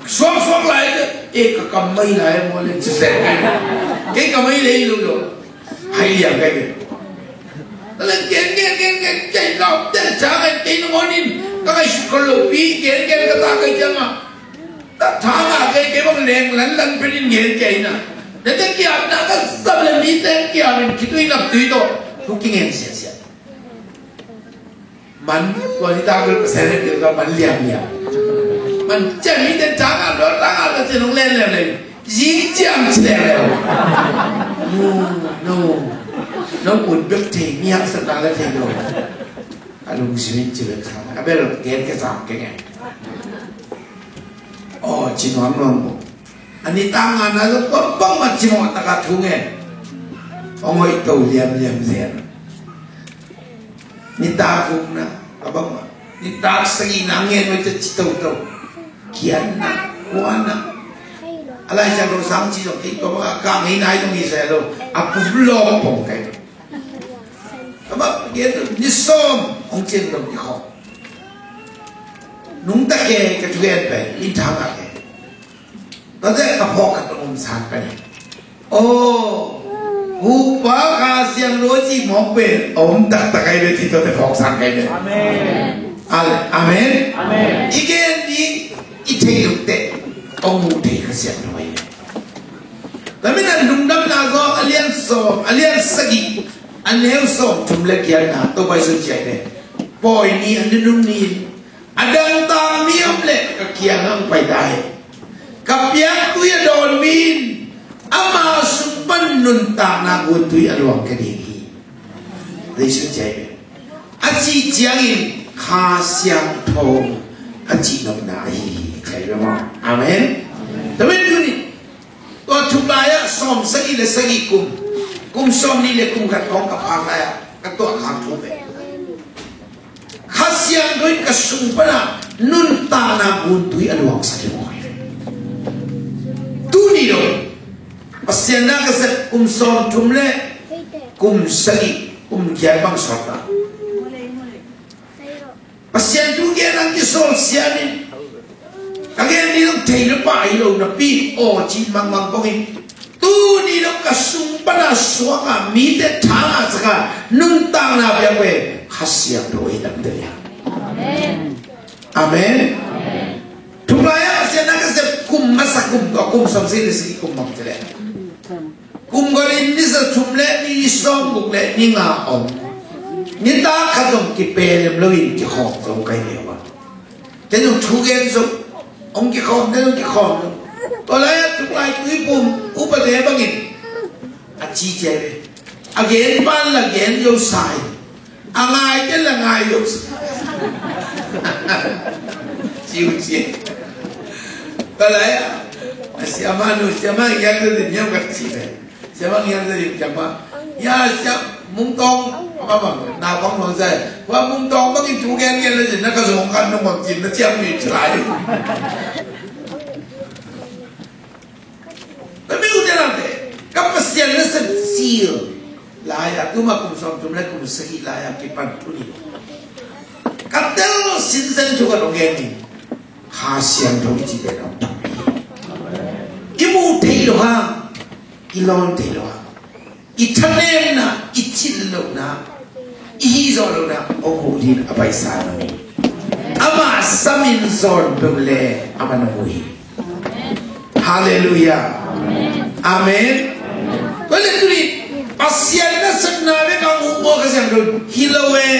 Suak, suak lai te. Eh, ka kam mai lai mo le, cise. Ke ka mai le ilu lo. Hai liang kai ke. Ka leng gen, gen, gen, gen, gen, lau, ten cha kai, kei nong onin. Ka kai sukal lo pi, gen, gen, ka ta kai jang a. Ta tha nga kai, kei bang leng, lan, lan, penin gen, kei na. Nete kiam na, ka sab le mi te kiam in, kitui nap tui to. Tu kingen sia, sia. Man, tua nitak bel Pasian hehpih ka man liamliam. Man, ciang mite tangah lo, tangah lo ci nong len liamliam. Zing ciang ci len liam. No, no. Nong ut bek thei, mi haksatna la thei lo. A lungsim in ci bek sa. A bel gen ke sam ke ngen. Aw, ci nuam nuam bo. A nitak ngana zong bang bang mat cimawh taka thu ngen. Hong hoih to liamliam zen. Nitak gukna a bang mah. Nitak sagihna ngen hoih ta ci toto. Kianna, kuana. A Lai Siangtho sang ci zong kei tua bang a kah ngei nai zong hi sa lo. A pum lawng pong kai. A bang gen ni sawm hong cin zong kikhawm. Nungta ke ka thugen pen in thang a ke. Tua teh ka phawk khat om san ka ni. Aw, Upa Kha Siangtho ci mawk pen om taktak ai ve ci tua teh phawk san kai ve. Amen. Ale, amen. Amen. I gen ding i thei lo teh ong mu thei Kha Siangtho ai ve. Tua min a Lungdamna Sawm a lian sawm, a lian sagih, a neu sawm thum le giatna, Topa Jesuh ci ai ve. Pawi ni, a nunung ni in a dangtak mi om leh ka kiangah hong pai ta hen. Ka piak tui a dawn mi in ama sung pan nuntakna guntui a luang ka ding hi. Jesuh ci ai ve. A cih ciangin Kha Siangtho a cih nopna ahi hi. Ci ai ve maw. Amen. Tua min tuni Tua thuklai ah sawm sagih le sagih kum, kum sawm nih le kum khat khawng ka phak lai ah ka tuah khak thu ve. Kha Siangtho in ka sung pana nuntakna guntui a luangsak hi maw. Tuni dong Pasian na ka sep kum sawm thum le kum sagih, kum giat bang sawt ta. Pasian thu gen ang kisawl siamin ka gen ni dong thei na pah hi lo napi aw ci mangmang kong in tuni dong ka sung pana suak a mite thang a saka nuntakna piak ve Kha Siangtho hi dam te liang. Amen. Thuklai a Pasian na ka sep kum masa kum tua kum sawm si le si kum bang ci le Kum gol in ni za thum le ni sawm guk le ni nga om. Nitak khat zong kipelem loin kikhawm zong kai ve ua. Te zong thu gen zong hong kikhawm, te zong kikhawm zong. Tua lai a thuklai tuipum upate bangin a ci cia ve. A gen pan la gen zo sa hi. A ngai ken la ngai zo sa hi. Ciu ci. Ka lai a, a siamah nu, siamah ngiat ka dim hiam ka ci ve. Siamah ngiat ka dim, siamah. Ya, siam, Mungtawng, a bang, na bang bang sa hi. Wa Mungtawng bangin thu gen gen la cin na ka zong kan nong bang cin na ciam ni ci lai. Ka mi u te lam te, ka Pasian na sep cil lai-a, tuma kum sawm thum le kum sagih lai-a kipan tuni ka tel sinsen thu ka dong gen ni. Kha Siangtho i ci pen a tampi. I muh thei lo hang, i lawn thei lo hang, i thanemna, i cin lohna, i hih zawh lohna hong huh ding a paisa lo hi. Amah samin zawn peuh le amah na mu hi. Halleluiah. Amen. Tua le tuni Pasian na sepna bek a hong huh maw Kha Siangtho? Hi lo e.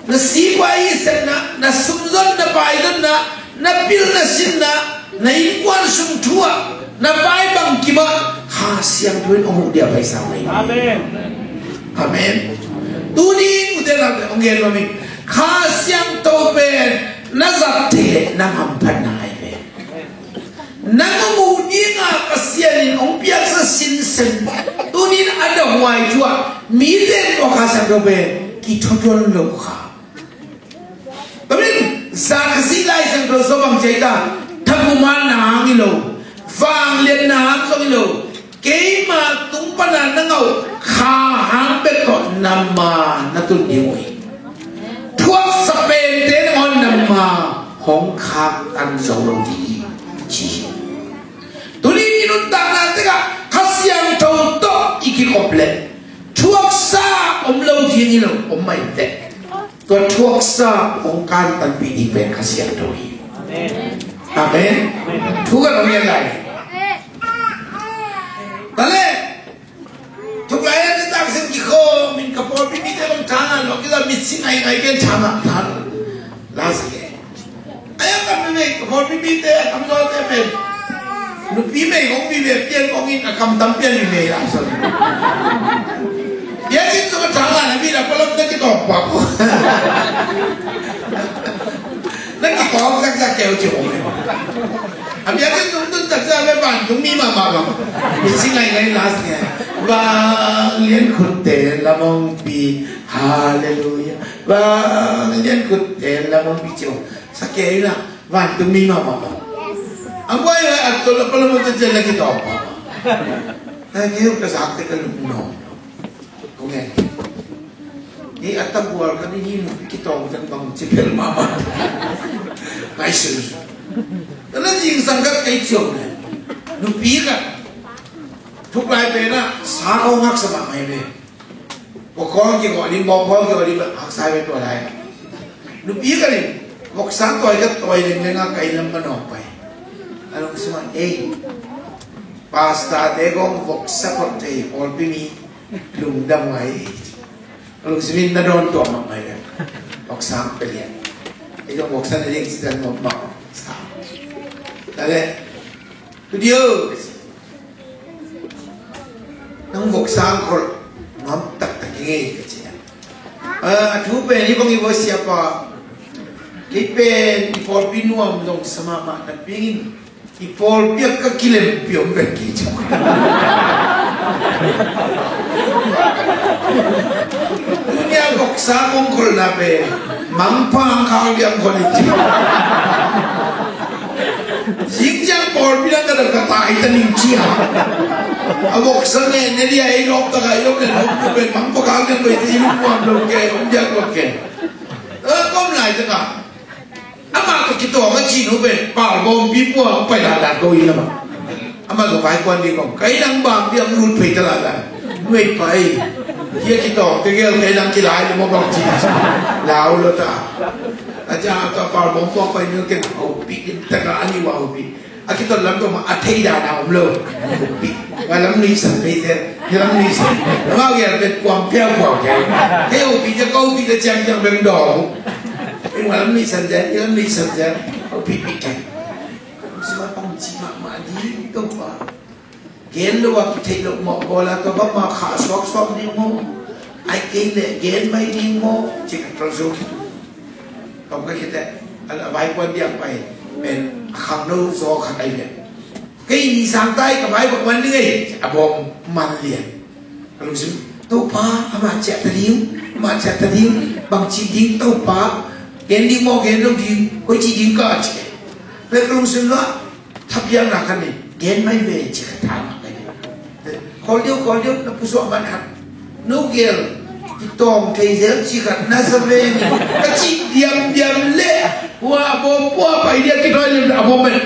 Na sik uh a i sepna, na sumzonna, paizonna, na pilna sinna, na innkuan sung thu ah, na vai bangkim ah Kha Siangtho in hong huh ding a paisa mai. Amen. Amen. Tuni in ute naute hong gen lo mi, Kha Siangtho pen na zat thei leh na hamphatna ahi ve. Nang a mu dinga Pasian in hong piaksa sinsen, tunin a dahhuai thu ah mite in tua Kha Siangtho pen kithutuan lo kha. Tua pen zan a sih Lai Siangtho sung bang ci a hi ta, thakum a na hang hi lo, vangliatna hang zong hi lo, keima tung pana na ngah uh Kha hang bek tawh na ma na tun ding uh hi. Thuaksa pente nangawn na ma hong khaktan zo lo ding hi, ci hi. Tuni i nuntakna tekah Kha Siangtho tawh i kikop leh thuaksa om lo ding hi lo, om mah inteh. Tua thuaksa hong kantanpih ding pen Kha Siangtho hi. Amen. Thu ka nong ngen lai. Tua leh, thuk lai-a ka taksim kikhawm in ka pawlpi mite bang thang a, lo kila mitsi ngaingai ken thang a, thang la sa ke. Ai a kam mei, ka pawlpi mite a tamzawte pen nupi mei hong pi ve pian kong in a kam tam pian mei la sa. Pian in tu ka thang a na mi la palam na kitawm pak. Na kitawm zakzak keu ci hong. A biakinn zong tun taksa ve vantung mi mahmah bang. Mitsi ngaingai last ngai. Vanglian khutte lamongpi. Halleluiah. Vanglian khutte lamongpi ci. Sa kei na vantung mi mahmah bang. A buai a tol a palamong tete la kitawm bang. Na kei ka zak te ka lung no. Kong en. Ni a tabual ka ni hi mu kitawng zang bang ci phel mahmah. Ngai sul. Ka na zingsang ka kei ciong le. Nupi ka. Thuk lai pen a sa kong ngak sa bang mai le. Bawkhawl kigawh ding, bawkhawl kigawh ding, haksa ve tua lai. Nupi ka ni voksa tawi ka tawi leng leng a kai lam ka nawk pai. A lungsim ah, ei. Pastor te kong voksa kawt thei pawlpi mi. Lungdam ngai. Lungsim in na dawn tuah mah ngai le. Voksa pia lian. Ei zong voksa na ding sitan mawk mah. Sa. Ta le. Tudio. Nang voksa khol. Nuam taktak ngai ka ci. A thu pen hi bang i voksa pa. Kei pen i pawlpi nuam zong sa mahmah na pingin. I pawlpi a ka kilem piom pen kei cu. Tunia voksa kong kholna pen mangpha ang khang diam khol i ci. Zingciang pawlpi na ka dam ka tai ta ning cia. A voksa ne ne dia ei lawp taka i lawp ne lawp tu pen mangpha khang diam pen i lungmuam lo ke, om diak lo ke. Ơ, kom lai taka. Amah ka kitawng a cih nu pen palbawmpi pua hong pai lahlah ko ih lamah. Amah ka vaikuan ding kong kai nang bampi ang lut phei ta lahlah. Nuai pai. Hia kitawng tegel kai nang kilai le maw bang cih. Lau lo ta. A ca ta palbawm pua pai nu ken haupi in taka ani wa haupi. A kiton lam tawh mah a thei dan a om lo. Haupi. Wa lam nuihsan pei te. Hia lam nuihsan. Amau gel pen kuang piau kuang gel. Hei haupi te ko pi te ciang ciang beng dawng. Ei, wa lam nuihsan zen, ei lam nuihsan zen. Au pi pi ken. Sima pang ci mahmah ding Topa. Gen lo a kitheih loh mawh bawl a, tua bangmah khah suaksuak ding maw, ahih kei leh gen mai ding maw, ci khat ka lungsim. Tawm ka khit teh a vaipuan diak pai pen a khangno zaw khat ahi ve. Kei nih sang ta hi, ka vai bang man ding ei, a bawm man lian. Ka lungsim, Topa, amah ciah ta ding, amah ciah ta ding, bang ci ding Topa, gen ding maw gen lo ding, koi ci ding ka ci. Pen ka lungsim lo a thapiakna khat nih gen mai ve ci ka tha mah ka hi. Khawl deuh, khawl deuh, na pusuah man khat, no gel kitawng thei zel ci khat na sa ve ni, ka cih diamdiam leh hua a bawm pua pai dia kithawi lem a bawm pen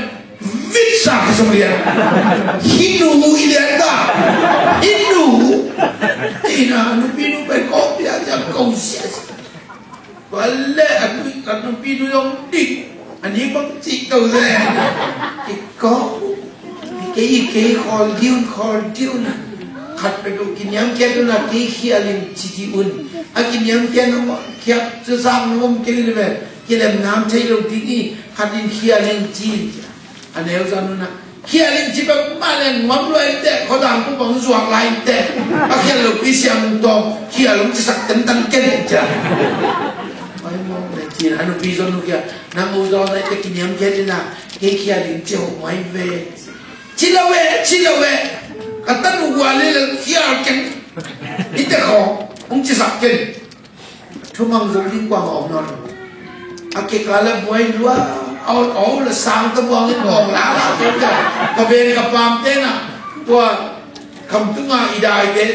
vitsa ka sung lian. Hih nu i lian ka, hih nu. Ina nupi nu pen kawk pia jam ko sia sia. Tua leh a nu, a nupi nu zong dik, a ni bang cih ko sia. Kikawk. Kei, kei khawl diun, khawl diun. Khat peuh kiniamkhiat un a kei khial in ci dih un. A kiniamkhiat nong khiat cu sang nong om kei le ve. Kilem nam thei lo ding i khat in khial in ci in ci. A neu zan un a khial in ci bek mah le nuam lua in teh, khuadang pu bang zuak lai in teh. A khial lo pi siam tawng khial hong cisak tentan ken in ci a. Ai mawk le ci a nupi zon nu kia nang u zaw nai teh kiniamkhiat in a kei khial in ci ho mai ve. Ci lo ve, ci lo ve. Ka tanu gua le le khial ken. I te kho hong cisak ken. Thumang zong ding kuang a om nawn lo. A kik a la buai lua, a ot aw la sang ta buang in awng la la keu cia. Ka ven ka pam te na tua kham tunga i dai te.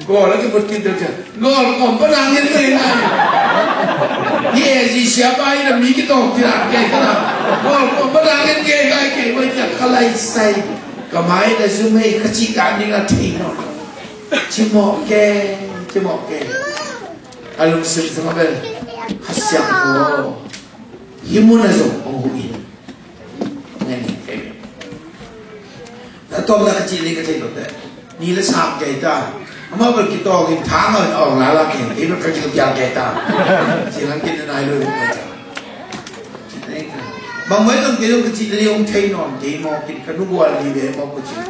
Gawl a kiput kit deuh cia. Gawl kawm pa nang ngen ngen ngai. Hi e zi sia pa i na mi kitawng ti la kei ka na. Gawl kawm pa nang ngen ngen ngai kei wai cia ka lai sai. Ka mai la zum hei ka ci ka ning a thei nawn. Cimawh kei, cimawh kei. A lungsim sungah bel Kha Siangtho hih mun ah zong hong huh in. Ngen hi kei. Na tawmna ka cih ding ka thei lo teh ni le sam kei ta. Amah bel kitawng in thang a awng lala kei, kei bel ka kilkial kei ta. Ci lang kin na nai lo in ka ta. Bang mai zong kei zong ka cih ding hong thei nawn kei mawk in ka nu gual ni ve mawk ka cih.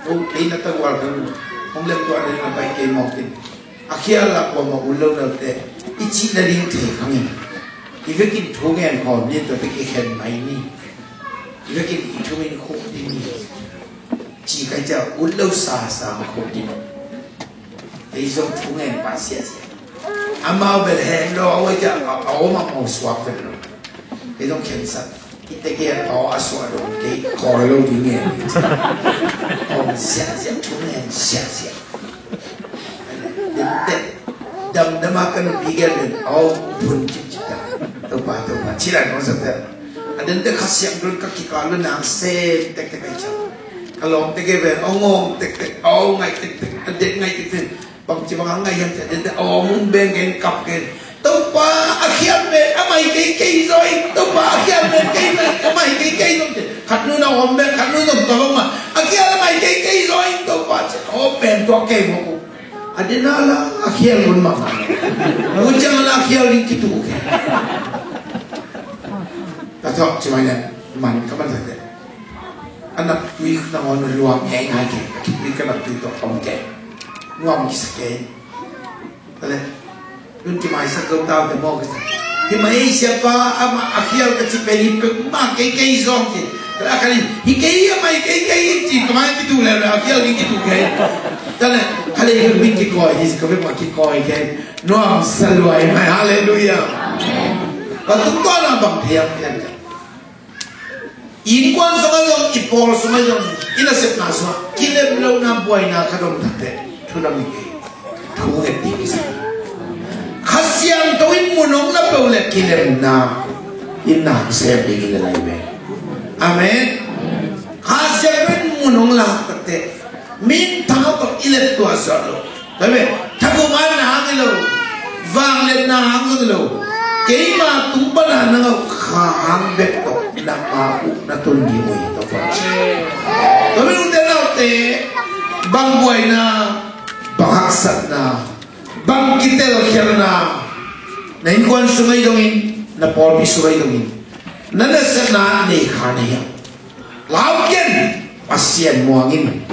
Hong kei na tagual khan hong lem tuah na ding a pai kei mawk in. A khial ah kuamah ut lo lote i cih nading thei khang in. I vekin thu ngen khawm ni, tua tek i khen mai ni. I vekin i thu min khuk ding ni. Ci kai cia ut lo sa sa ma khuk ding. Ei zong thu ngen pah siasia. Amau bel hen lo a wai cia a om a mau suak vel lo. Ei zong khensak. Ite kia tawh a suah dong kei kawl lo ding nge. Hong siahsiah thu ngen siahsiah. Dente damdam a ka nupi gel den aw phun cipcip ta. Topa topa ci lai kong sa ta. A dente Kha Siangtho ka kikal lo nang sem tektek ai ciang. Ka lawm teke ven aw ngawm tektek aw ngaih tektek a det ngaih tektek. Bangci bang a ngai hiam cia dente a om beng gen kap gen. Topa a khial pen a mai kei kei zaw in. Topa a khial pen kei mai a mai kei kei zaw in. Khat nu na om beng khat nu zong tawh bang ma a khial a mai kei kei zaw in Topa cia a om beng tuak kei mawk uh. A dena la a khial hun mah. Mu ciang la a khial ding kitu kei. Ka thawk ci mai le man ka man sa te. A nak tui nangawn luang ngei ngai kei a kipui ka nak tui tawh om kei. Nuam kisa kei. Tale. Nun kimaisak zo tau te maw kisa. Hi mai siapa ama a khial ka ci pen hi pek ma kei kei zong kei. Tale a khalin hi kei hi a mai kei kei hi ci ka mai kitu leu leu a khial ding kitu kei. Tale. Khalin ka min kikoi hi ka min ma kikoi kei. Nuam sa luai mai. Halleluiah. Ka tung tuan a bang thiam thiam. Innkuan sungah zong i pawl sungah zong i nasepna sungah kilem lohna buaina khat om takte thudang hi kei. Thu nget ding i sa. Kha Siangtho in mun hong la peuh le kilemna in na hong sem ding hi le lai ve. Amen. Kha Siangtho in mun hong la takte min thang a tawh i let tuah suah lo. Tua ve, thakum a na hang hi lo, vangliatna hang zong hi lo. Keima tung pana na ngau kha hang bek tawh nangma uh na tun ding uh hi tawh. Tua ve ute naute, bang buaina, bang haksatna, bang kitelkhialhna, na innkuan sung ahi dongin, na pawlpi sung ahi dongin, na nasepna nei kha na hiam? Lau ken, Pasian muang in.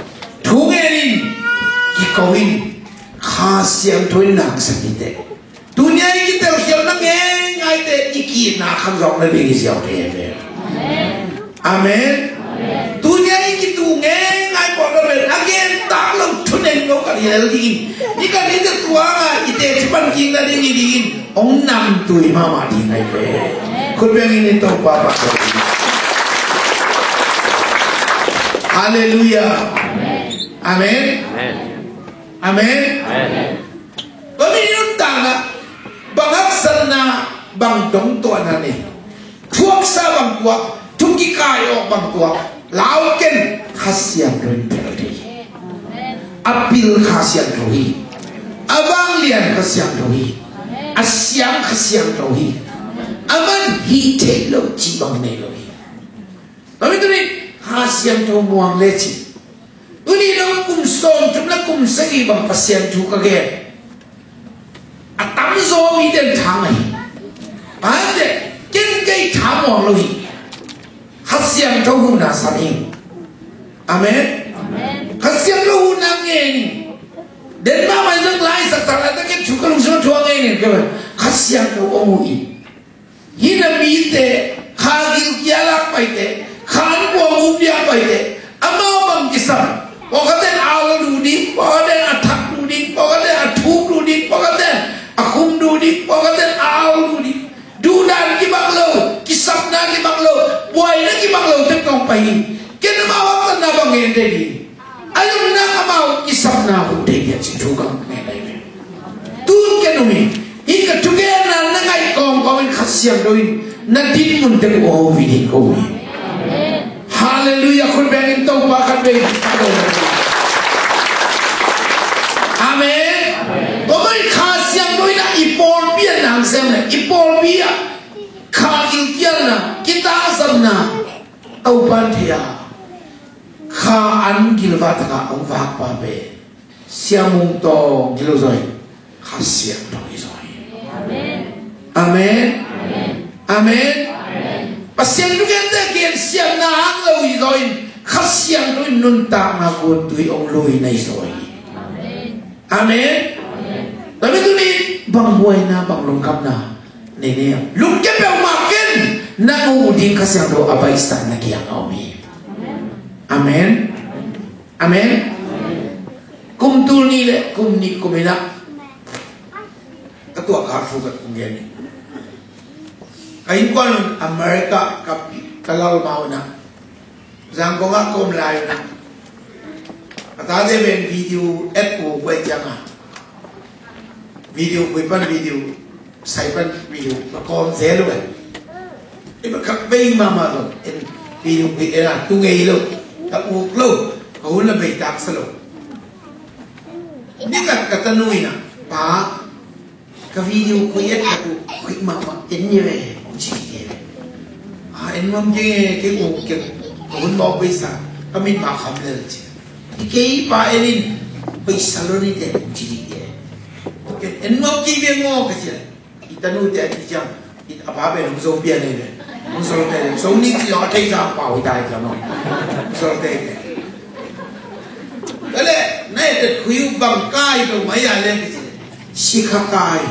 Thu ngen in, kiko in, Kha Siangtho in nang sem hi teh. Tuni a i kitelkhialhna ngeingaite i ki-itna khan zawk nading i ziau thei hi ve. Amen. Tuni a i kituh ngeingai pawlkhat pen a gen tak lo thunen lo kan hi lel ding. I kan i tua nga i teci pan kik nading i ding in hong namtui mahmah ding ahi ve. Khut beng in i Topa pahtawi. Halleluiah. Amen. Amen. Amen. Amen. Tua mi nuntakna, bang haksatna, bang dongtuahna nei, thuaksa bang tuak, thu kikai awk bang tuak, lau ken, Kha Siangtho in bel ding. A pil Kha Siangtho hi. A vanglian Kha Siangtho hi. A siang Kha Siangtho hi. A man hih theih loh cih bang nei lo hi. Tua mi tuni Kha Siangtho muang le cih. Tuni dong kum sawmthum le kum sagih bang Pasian thu ka gen. A tamzaw mi ten tha ngah hi. Ate, ken kei tha muang lo hi. Kha Siangtho huhna sam hi. Amen. Kha Siangtho huhna ngen hi. Den mahmah zong lai sak tak lai ta ken thu ka lungsim a thu a ngen hi. Kha Siangtho hong huh hi. Hih na mite, kha gilkial a paite, kha an kuang um dia paite, amau bang kisam, pawlkhatten a al duh ding, pawlkhatten a thak duh ding, pawlkhatten a thuk duh ding, pawlkhatten a khum duh ding, pawlkhatten a al duh ding. Duhdan kibang lo, kisapna kibang lo, buaina kibang lo, tek kong pai hi. Ken amau a patna bang ngen ding. A lungna amau i sapna hun thei dia cih thu ka ngen ahi ve. Tun ken um hi. Hih ka thugenna na ngaih kawmkawm in Kha Siangtho in na dinmun teng uh hong vin hi ko hi. Halleluiah. Khut beng in Topa khat vei. Amen. Tua mah in Kha Siangtho in a i pawlpi a nang sem le i pawlpi a kha gilkialna, kitangsamna Topa in thei a. Kha an gilvah takah hong vakpa pen Sia Mung Tawng hi lo zaw in Kha Siangtho hi zaw hi. Amen. Amen. Pasian thugente gen siamna hang lo hi zaw in Kha Siangtho in nuntakna guntui hong lui na hi zaw hi. Amen. Tua mi tuni bang buaina bang lungkhamna nei nei a lungkia peuhmah ken nang uh ding Kha Siangtho a baihsakna kiang a om hi. Amen. Amen. Kum tul nih le kum nih kum inah ka tuah kha fu ka kum gen ni. Ka innkuan un America ka pi ka lal mau inah Zangkong ah ka om lai inah ka tate ven video app uh buai ciangah video buai pan video sai pan video ka kawm zel uh eh. I ba khat bei mahmah lo en video buai en a tu ngei lo ka uk lo ka hun la bei taksa lo. Ni ka ka tanu inah pa ka video khui et ka tu khui mahmah en ni ve kong ci ni ve. A en nuam kei nge kei kong kei ka hun mawk beisa ka mit mah kham lel ci. I kei pa en in beisa lo ni te kong ci ni ve. En nuam kei ve ngaw ka ci. I tanu te a ci ciang a pa pen hong zo pian ei ve. Hong zo te zo ni ci a thei sa pau i tai ciang hong zo te te. Kale na et et khui uh bang kai lo mai a le ka ci. Sikha kai.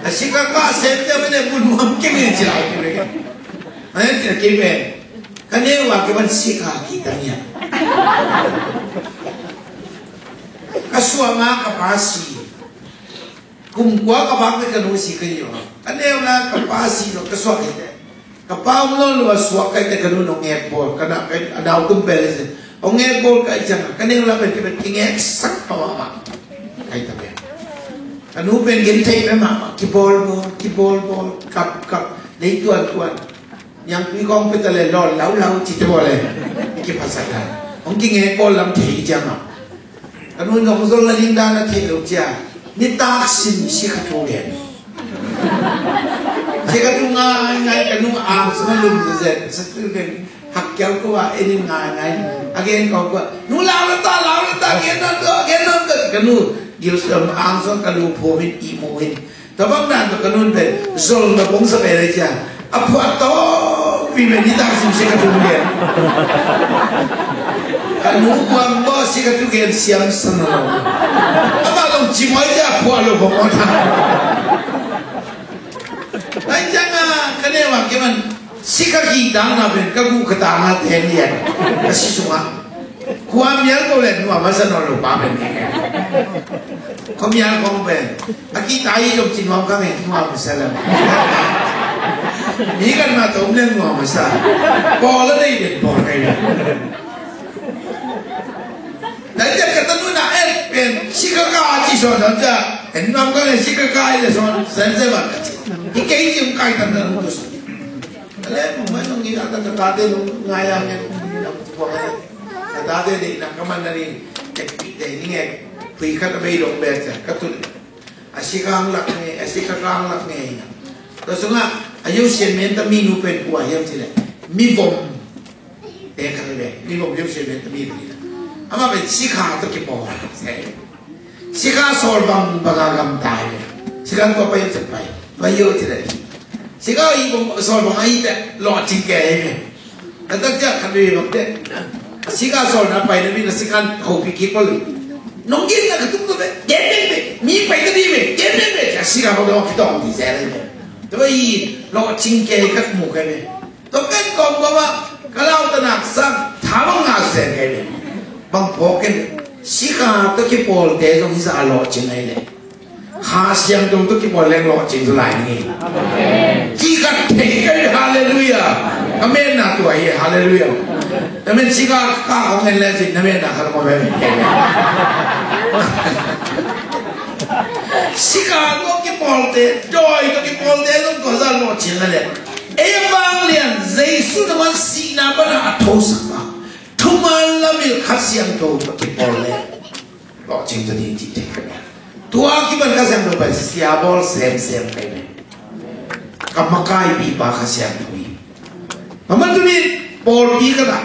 A sikha kai sem te mene mun nuam kei mene ci lai kei mene. A ne kei mene ka ne wa kei ban sikha ki ta nia. Ka suang a ka pa si. Kum kua ka bak le ka nu si ka hi uh. Ka neu la ka pa si lo ka suak hi te. Ka pa om lo lo a suak kai te ka nu nong ngek bol ka na kai a dau tum pe le se. Ong ngek bol kai chang ka neu la pe ke pe ki ngek sak pa ma ma. Kai ta pe. Ka nu pen gen thei pe ma ma ki bol bol ki bol bol kap kap nei tuan tuan. Niangtui kong pia ta le lawn laulau ci te baw le i kiphasak dan hong kingek bawl lam thei ciangah ka nun zong zol na ding dan a theih loh cia nitak sin sikha thu gen. Sikha thu ngaingai ka nu ang sung a lum zet sa tu gen hak kiau ko a en in ngaingai a gen kau ko a nu lau la ta lau la ta gen non ko gen non ko ka nu gil sum ang sung ka lu phum in i mu in. Tua bang dan tawh ka nun pen zol na bong sa pen a cia a phuah tawh pi pen nitak zimsia ka tum lian. Ka nu kuang baw si ka tu gen siam san lo. Ama long ci mai ja pua lo baw ta. Ai jang a ka ne wang ke man. Si ka ki dang na ben ka gu ka dang a ten lian. Ka si sunga. Kua mial ko le nuam a sa no lo pa ben. Ko mial kong ben. A ki tai lo ci nuam ka ngen nuam a sa lo. Ni kan ma tom le nuam a sa. Ko la dei den ko kai. Nai ja ka tanu na et pen si ka ka ci son na ja. En nam ka le si ka ka le son sen se ba. Hi kei ci kai tan na tu. Ale mo mai nong ni ka ta ta te nong ngai ya ngen. Ka ta te de na ka man na ni. Ek pi te ni nge. Pui ka ta bei dong be ja ka tu. A si kang lak nge, a si ka kang lak nge. To sunga a yo sian men ta mi nu pen kua hiam ci le. Mi vom. Te ka le mi vom yo sian men ta mi nu. Ama pen si ka to ki po. Si ka sol bang bang a gam tai le. Si ka ko pa yo ci pai. Pa yo ci le. Si ka i vom sol bang a i te lo cing ke le. A tak ja ka le lo te. Si ka sol na pai le mi na si ka ko pi ki ko le. Nong gin na ka tum ko be. Gen be be. Mi pai ka di be. Gen be be. Ja si ka ko do ki tong di se le be. To i lo cing ke ka mu ka be. To ken kong ko ba. Ka lau ta nak sang. Tha lo nga se ke be. Bang po ken. Si ka to ki pol te dong sa lo cing ai le. Kha Siangtho tawh kipawl leng lawhcing zaw lai ni. Ci ka thei ka hi, halleluiah. Ka menna tua hi, halleluiah. Na men ci ka, ka hong en le cin, na menna kha lawh mawk ve. Ci ka tawh kipawlte, dawi tawh kipawlte zong tua zah lawhcing la le. Ei a vanglian Jesu na man sihna pan a thosak a, thuman lam in Kha Siangtho tawh kipawl le lawhcing zaw ding cih thei ka hi. Tua kipan Kha Siangtho pai siabawl semsem ka hi ve. Ka makaipipa Kha Siangtho hi. Ka man tuni pawlpi ka ta,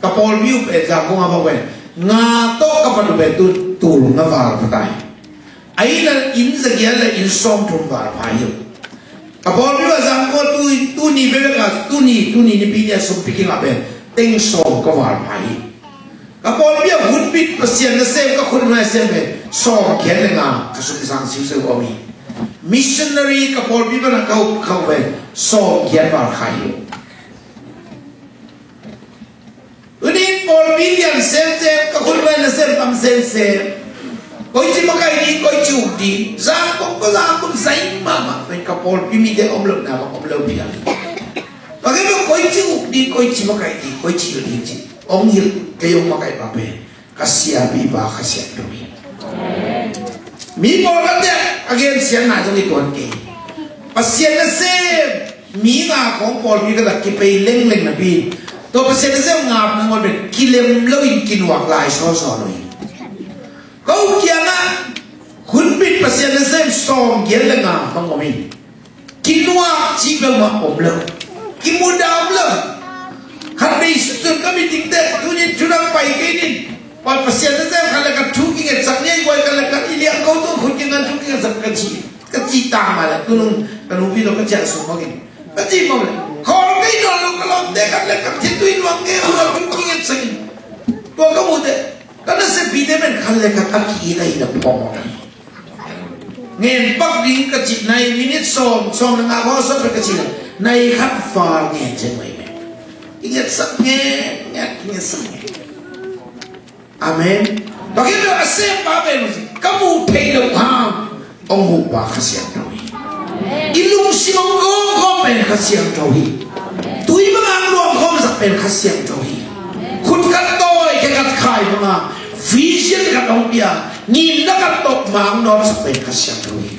ka pawlpi uh pen Zangkong a bang pen nga tawh ka pan uh pen tu tul nga val ka ta hi. A inn a inn zagiat le inn sawmthum val pha hi. Ka pawlpi uh a Zangkong tu, tuni bebek a tuni, tuni nipi ni a sumpi kingah pen teng sawm ka val pha hi. Ka pawlpi a hunbit Pasian nasem ka khut ngai sem pen sawm giat le nga ka sum sang siusiu om hi. Missionary ka pawlpi pan a ka up khauh pen sawm giat val kha hi. Tuni pawlpi lian semsem ka khut ngai nasem tam semsem. Koici makaih ding, koici uk ding. Zangkong ko Zangkong zaih mahmah pen ka pawlpi mite om lo na bang om lo piang hi. Bang e bang koici uk ding, koici makaih ding, koici hilh ding ci. Ong hilh kei ong makaih pa pen ka siapipa Kha Siangtho hi. Mi pawlkhatte a gensiatna zong i tuan kei. Pasian nasem mi nga khawng pawlpi ka ta kipei lengleng napi, tua Pasian nasem ngap nangawn pen kilem loin kinuak lai sawnsawng lo hi. Ko kiangah hunbit Pasian nasem sawm giat le nga bang om hi. Kinuak cih bel mah om lo. Kimudah om lo. Khat vei sutsun ka meeting te, tunin thudang pai kei nin. Pa Pasian nasem khat le khat thu kingetsak ni, guai khat le khat i liang ko tu khut kingan thu kingetsak ka ci. Ka ci tang mah le, tunung ka nupi lo ka ciah sung mah kei. Ka ci mah le. Khawl kei nawn lo ka lawmte khat le khat khit tu i nuang kei, thu kingetsak in. Tua ka mute. Ka nasepite pen khat le khat a ki-it a hi na pawng. Ngen pak ding ka cih nai minit sawm, sawm le nga khawng sawm le ka cih nai khat val ngen ciang mai me. Kingetsak ngen, ngen, kingetsak ngen. Amen. Bang hiam a sempa pen ka mu thei lo hang. Hong huhpa Kha Siangtho hi. I lungsim hong gawngkhawm pen Kha Siangtho hi. Tui banga hong luangkhawmsak pen Kha Siangtho hi. Khut khat tawi khe khat khai banga vision khat hong pia, ngimna khat tawh ma hong nawlsak pen Kha Siangtho hi.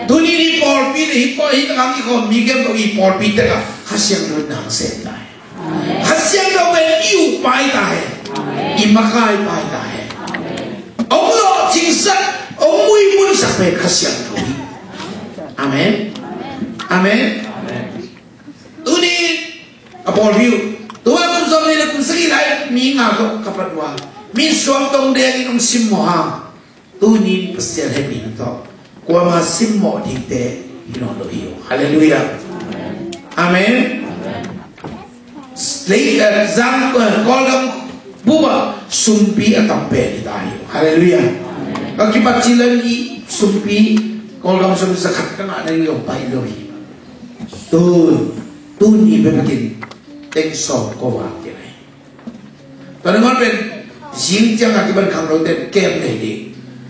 Tuni ni pawlpi le hi pawl hi takang i khawm mi khempeuh i pawlpi tekah Kha Siangtho in na hong sem lai. Kha Siangtho pen i ukpa hi ta hen. I makaipa hi ta hen. Hong lawhcingsak, hong muimunsak pen Kha Siangtho hi. Amen. Amen. Tuni a pawlpi uh, tua kum sawm nih le kum sagih lai mi nga tawh ka pat uh a, mi suang tong dengin hong simmawh hang. Tunin Pasian hehpihna tawh kuama simmawh dingte hi nawn lo hi uh. Halleluiah. Amen. Lei, eh, Zang, eh, Kawlgam Puma sumpi a tam pen hi ta hi. Halleluiah. Ka kipat ci leng i sumpi, Kawlgam sumpi zakhat ka ngah na hi lo pai lo hi. Tu, tuni pen pakin teng sawm ko va kia hi. Tua nangawn pen zing ciang a kipan khangnote kem nei ding.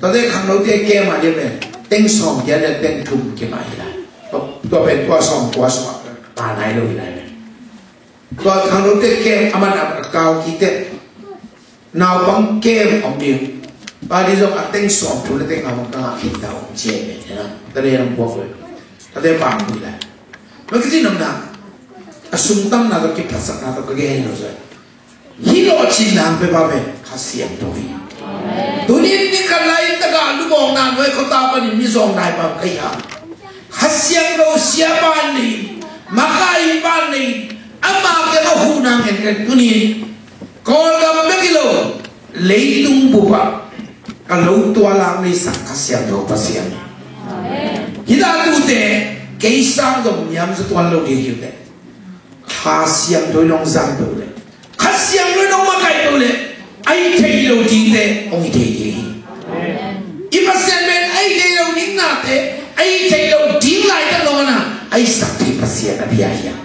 Tuate khangnote kem a dia pen teng sawm kia le teng thum kia mah hi lai. Tua pen tua sawm tua sawm a ta nai lo hi lai pen. Tua khangnote kem a man a kau kite. Naupang kem om ding. Tua di zong a teng sawm thum le teng naupang ka ngah khin ta om cia pen. Tua le nang buak lo. Tua te pang hi lai. Tua kici namna. A sung tamna tua kiphatsakna tua ka gen lo zoi. Hi lawhcinna hang pia pa pen Kha Siangtho hi. Tuni in ni khat lai in tagah lubawkna nuai khuata panin mizawng nai pa ka hi hang. Kha Siangtho sia pa in nei, makai pa in nei, ama kiang a huhna ngen ngen tuni in Kawlgam bek hi lo, leitung bup ah ka lo tualak neisak Kha Siangtho Pasian hi. Hih dah tute kei sang zong niam za tuan lo ding hi uh teh. Kha Siangtho in hong zang peuh leh, Kha Siangtho in hong makaih peuh leh, a hi thei lo dingte hong hi thei ding hi. I Pasian pen a hi thei lo ding nate, a hi thei lo ding laitak lo na, a hisak thei Pasian a bia hi a.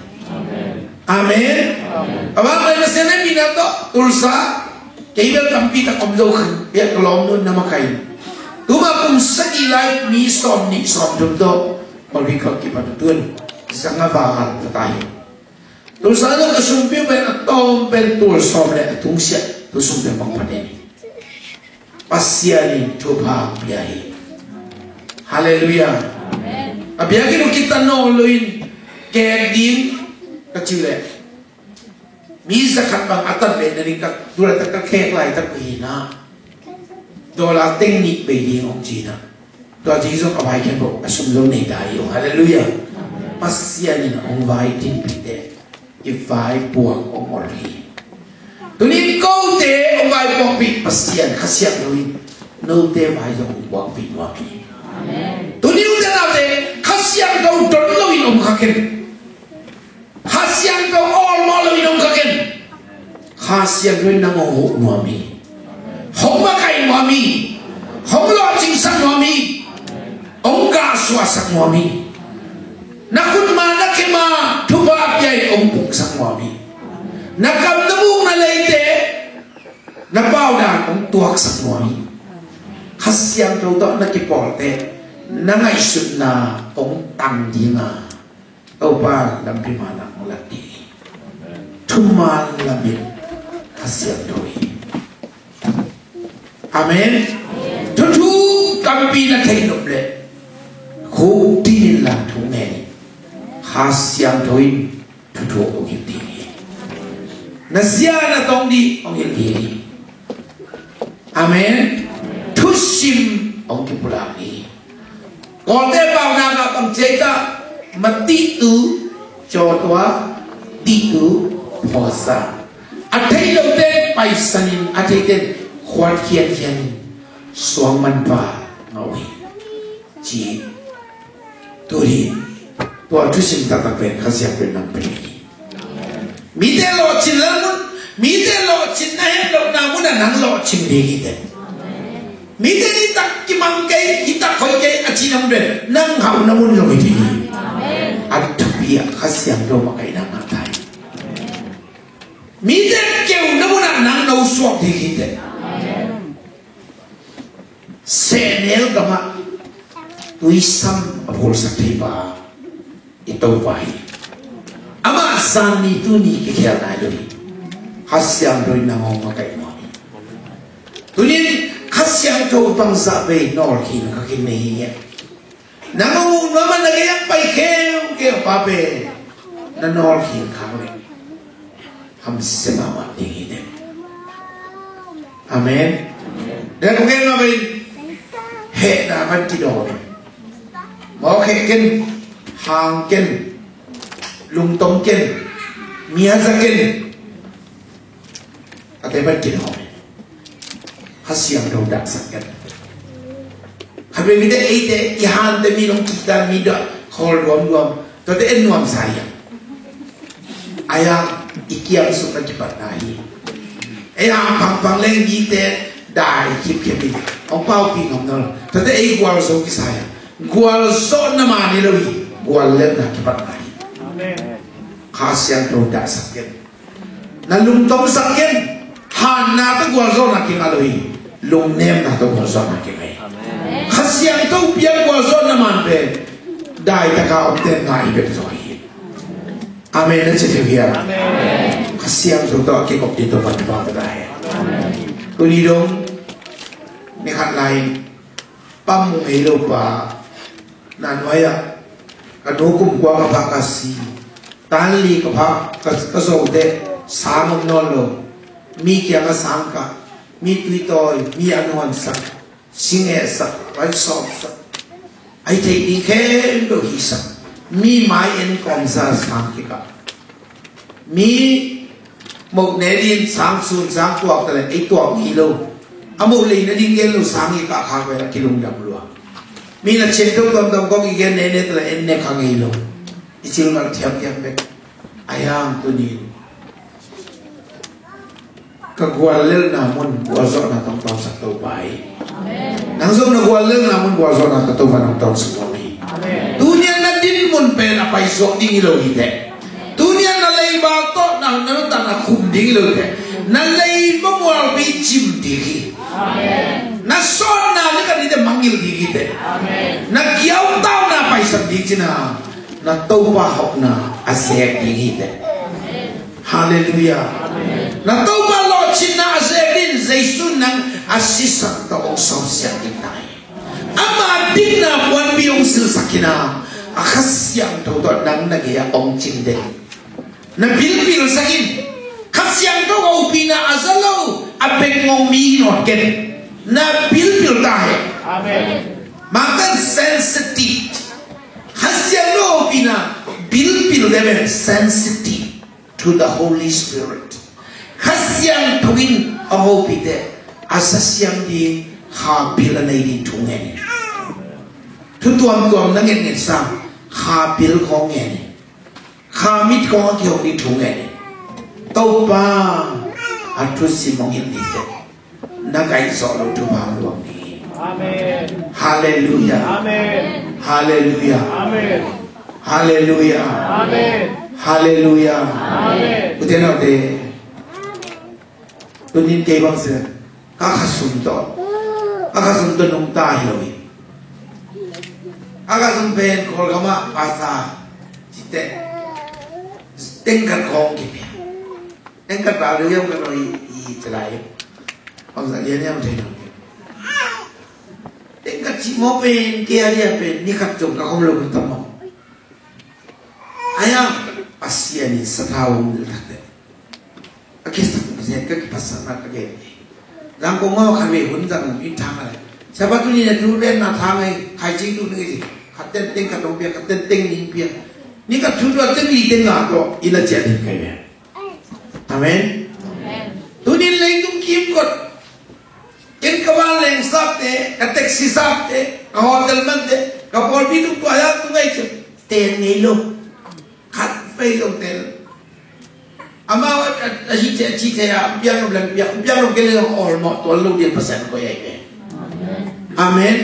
Amen. A bang lai Pasian a mina tawh Tulsa, kei bel tampi tak om zo khan, biak lawm nun na makaih. Tuma kum sagih lai mi sawm nih sawm thum tawh, Olympic kipan tun, zanga vangal pata hi. Tulsa zong a sumpi pen a tawm pen tul sawm le a tungsiah tu sum pen bang panin Pasian in thupha pia hi. Halleluiah. A biakinn uh kita nawl lo in kek ding ka ci uh leh mi zakhat bang a tan leh na ding ka dula tak ka kek laitak uh hi na. Dollar teng nih bei ding hong ci na. Tua ci zong a vai khen bo a sum zong nei ta hi uh. Halleluiah. Pasian in hong vai tinpih teh i vai puak hong ol hi. Tuni in kote hong vai puakpih Pasian Kha Siangtho in note vai zong hong puakpih nuam hi. Tuni ute naute Kha Siangtho don lo in om kha ken. Kha Siangtho awlmawh lo in hong kha ken. Kha Siangtho in nang hong huh nuam hi. Hong makaih nuam hi. Hong lawhcingsak nuam hi. Hong gahsuahsak nuam hi. Na khutma na khema thupha pia in hong pungsak nuam hi. Na kam na muk na leite na paudan hong tuaksak nuam hi. Kha Siangtho tawh na kipawlte na ngaihsutna hong tang dinga Topa lampi man ah hong lak ding hi. Thuman lamin Kha Siangtho hi. Amen. Thuthu tampi na theih nop leh khuk dinin la thu ngen in Kha Siangtho in thuthu hong hilh ding hi. Na zia na tong dih hong hilh ding hi. Amen. Thusim hong kipulak hi. Kawlte paunak ah bang ci a, matihtu cawtua, tihtu phawsa. A theih lote paisanin a theite khuat khiankhian in suang manpha ngah uh hi. Ci. Tua hi. Tua thusim taktak pen Kha Siangtho in nang pen hi. Mite lawhcinna mun, mite lawhcinna hemlohna mun ah nang lawhcin ding hi teh. Mite nitak kimang kei, nitak hoih kei a cihna mun pen nang hauhna mun zong hi ding hi. A thupi ah Kha Siangtho makaihna ngah ta hi. Mite keuna mun ah nang no suak ding hi teh. Sehnel gamah tuisam a phulsak thei pa i Topa hi. Amah zanni tuni kikhial nai lo hi. Kha Siangtho in nang hong makaih nuam hi. Tunin Kha Siangtho bangzah vei nawlkhin kha khin na hi hiam? Nang hong uh nuam a na gei hong pai kheukheu pa pen na nawlkhin khak leh hamsia mahmah ding hi teh. Amen. Dek gen mah bangin hehna van kidawm. Mawk heh ken, hang ken, lungtom ken, miaza ken. Ate van kidawm. Kha Siangtho daksak ken. Khatvei mite eite i hante mi nong kihta mi dah khawl duamduam. Tuate en nuamsa hiam? Aia i kiam suk a kipatna hi. Ei hang pangpang le mite dai khipkhip in hong paupi ngam nawn lo. Tate ei gualzo kisai a, gualzawhna man hi lo hi. Guallelhna kipatna hi. Kha Siangtho dahsak ken. Na lungtomsak ken. Hanna tawh gualzawhna kingah lo hi. Lungnemna tawh gualzawhna kingah hi. Kha Siangtho piak gualzawhna man pen daitaka omte ngah hi bek zaw hi. Amen na ci thei uh hiam? Kha Siangtho tawh a kikop ding tawh pan thupha ka dai. Tuni dong ni khat lai in pam mu ngei lo pa, na nuai ah ka nu kum kua ka pha ka si, tan li ka pha ka, ka zo teh sang om nawn lo, mi kiangah sang kah, mi tui tawi, mi a nuansak, sing ehsak, vai sawpsak, a hi theih ding khempeuh hihsak, mi mai en kawmsa sang kikah, mi moh ne ding sang sun sang tuak ta leh ei tuak ngei lo, a moh lei nading gen lo sang i kah khak ve a kilungdam lua. Mi na cian dong dong dong kong i gen ne ne ta leh en ne kha ngei lo. I cil ngal thiam thiam bek. A hiang tuni in ka guallelhna mun gualzawhna tawh tawmsak Topa hi. Nang zong na guallelhna mun gualzawhna tawh Topa nang tawmsak nuam hi. Tuni a na din mun pen a paisuak ding hi lo hi teh. Tuni a na leiba tawh na, na nuntak na khum ding hi lo hi teh. Na leiba mualpi cim ding hi. Na sawtna ni ka ni teh mangngilh ding hi teh. Na giautauna paisak ding cina na Topa hauhna a zek ding hi teh. Halleluiah. Na Topa lawhcinna a zek ding, Jesu nang a sisan tawh hong sawmsiat ding ta hi. Ama dikna puanpi hong silsak hi na, a Kha Siangtho tawh nang na gei-ah hong cing den. Na bilpilsak in. Kha Siangtho hopihna a za lo a bek ngong mi nawn ken. Na bilpil ta hen. Amen. Mangtan sensitive. Kha Siangtho hopihna bilpil deuh pen sensitive to the Holy Spirit. Kha Siangtho in a hopih teh a za siang ding, kha bil a nei ding thu ngen in. Thu tuamtuam na ngetnget sa, kha bil khawng ngen in. Kha mit khawng a kihong ding thu ngen in. Topa a thusim hong hilh ding teh na kaihsawh loh thupha luang ding hi. Amen. Halleluiah. Amen. Halleluiah. Amen. Halleluiah. Amen. Halleluiah. Amen. Ute naute, tunin kei bang sia, ka khasum tawh, ka khasum tawh nungta hi lo hi. Ka khasum pen Kawlgam ah pastor cite teng khat khawng kipia. Teng khat ba lo hiam ka lo hi, hi ci lai. Bangzah lian hiam thei lo. Teng khat cih maw pen, kei a lian pen ni khat zong ka khom lo kun tam maw. A hiang Pasian in sathau hong lak teh. A kisak Pasian ka kiphatsakna ka gen hi. Zangkong maw khat ve hun zang in thang a lai. Sabbath tuni na thu ven na thang ai, khai cing tu ni. Khat ten teng khat hong pia, khat ten teng nih pia. Ni khat thu tua teng li teng nga tawh i na ciah ding kai ve. Amen. Tunin leitung kimkot, ken ka vanleng sapte, ka taxi sapte, ka hotel mante, ka pawlpi tung tua hiang tung ai ciang ten ngei lo. Khat vei lo tel. Amau a, a, a hi te, a ci te a, piang lo leng piang, piang lo ke leng awlmawh tuan lo ding Pasian ko ai ve. Amen.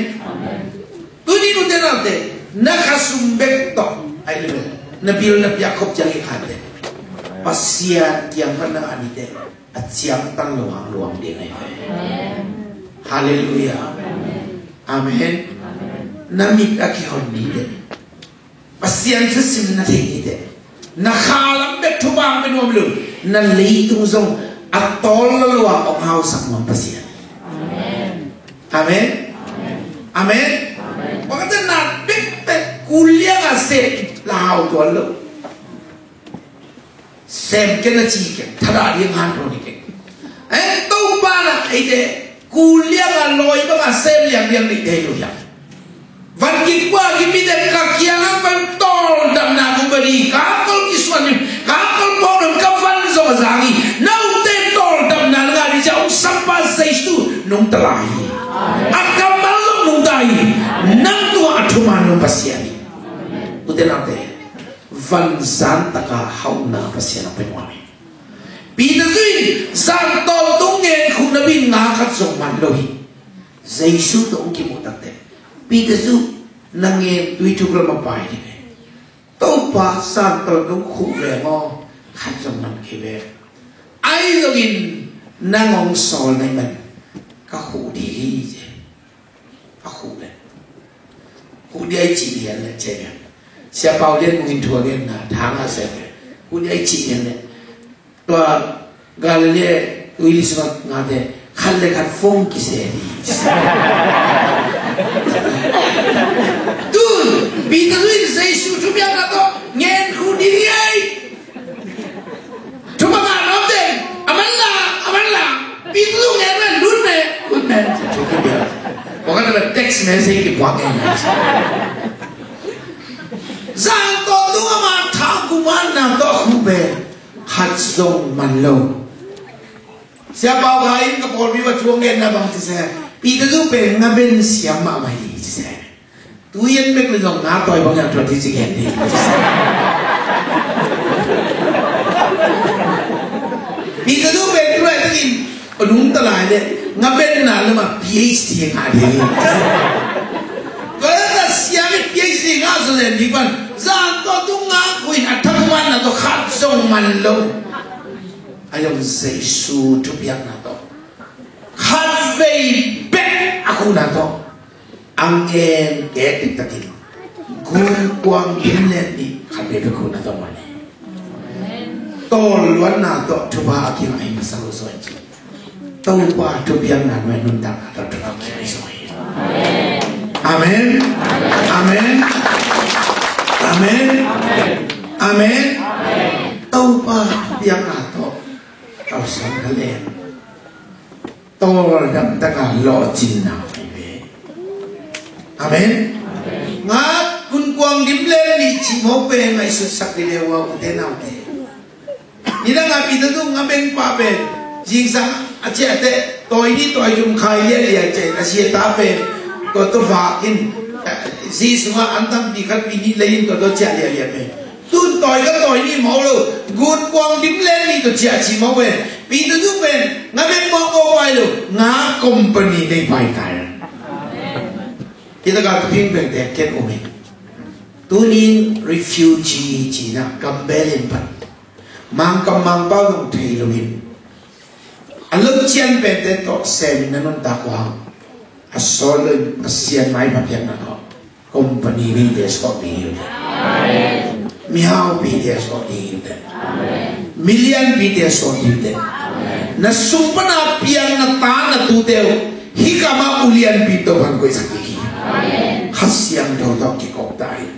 Tuni nute naute, na khasum bek tawh ai le bel na bil na piak khop ciang i khat teh Pasian kiang pan na ngah ni teh a ciangtan lo hang luang ding ai ve. Halleluiah. Amen. Na mit a kihon ni teh Pasian thusim na thei ni teh na kha lam bek thupha hong pia nuam lo, na leitung zong a tawl lo lo a hong hausak nuam Pasian. Amen. Amen. Pakhat na bekbek kul liang a sem la hau tuan lo. Sem ken a ci ken, thadah ding hanthawn hi ken. Eh, Topa na eite kul liang a lawi bang a sem liang liang nei thei lo hiam? Van kikua kimite ka kiang a pan tawldamna nung bari, ka kol kisuan hi, ka kol pawng ka van zong a zang hi. Naute tawldamna na ngah ding ciang hong sampa Jesu nungta lai hi. A kammal zong nungta hi. Nang tungah a thuman nung Pasian hi. Ute naute, vanzan taka hauhna Pasian a pia nuam hi. Peter zui in zan tawntung ngen khuh napi in nga khat zong man lo hi. Jesu tawh hong kimuh takteh Peter zu na ngen tui thuk lam a pai ding hi. Topa, zan tawntung khuh ve maw, khat zong man kei ve. Ahi zongin nang hong sawl na hih man ka khuh ding hi, ci. A khuh le khuh ding a i cih lian le cih lian. Sia Pau Lian Mung in thu a genna thang a sem le khuh ding a i cih lian le. Tua Galilee tuili sungah ngate khat le khat fong kise ding. Tun Peter in Jesu thupiakna tawh ngen khuh ding hi ei. Thupha ngah nuam teng, a man la, a man la. Peter ngen ven, lut ve, lut ve. Kua ka text message kipuak ngen. Zan tawntung a man thang kumanna tawh khuh ve, khat zong man lo. Sia Pau Khai in ka pawlpi va thuang genna bang ci se, Peter zu pen ngaben siam mahmah hi ci se. Tui en bek le zong nga tawi bang yang tua ti ci gen ding. Peter zu pen tu lai takin a nungta lai le ngabenna le ma PhD nga ding. Tua le ta siam in PhD nga zo zen ding pan zan tawntung nga khuh in a thakumanna tawh khat zong man lo. A zong Jesu thupiakna tawh khatvei bek a khuhna tawh a ngen kek diktakin gunkuang dim len nih khatvei bek khuhna tawh man hi. Tawlluatna tawh thupha a kingah hi masa lo zaw in ci. Topa thupiakna nuai nuntakna tawh thupha a kingah hi zaw hi. Amen. Amen. Amen. Amen. Topa thupiakna tawh tawlsang ka lem. Tawldam taka lawhcinna hi ve. Amen. Nga gunkuang dim len nih cih mawk pen ngaihsutsak dih le ua ute naute. Nidang a Peter tu ngaben pa pen zingsang a ciah teh tawi nih tawi thum khai lialia ciah a sia ta pen tua tua vak in zi sungah an tampi khat pi nih lei in tua tua ciah lialia pen. Tun tawi ka tawi nih mawk lo, gunkuang dim len nih tawh ciah cih mawk pen Peter tu pen nga bek mawk mawk pai lo, nga company nei pai tai. Hi taka tu phing bek dek ken um hi. Tunin refugee cihna gambel in pan Mangkam Mangpau zong thei lo in a lotcian pente tawh semin na nuntak uh hang a sawt lo in Pasian maipha piakna tawh company neite sawt ding hi uh teh. Mihaupi te sawt ding hi uh teh. Milianpi te sawt ding hi uh teh. Na sung pana piang na ta na tute uh hih kamah ulianpi to pan koihsak ding hi. Kha Siangtho tawh kikop ta hi.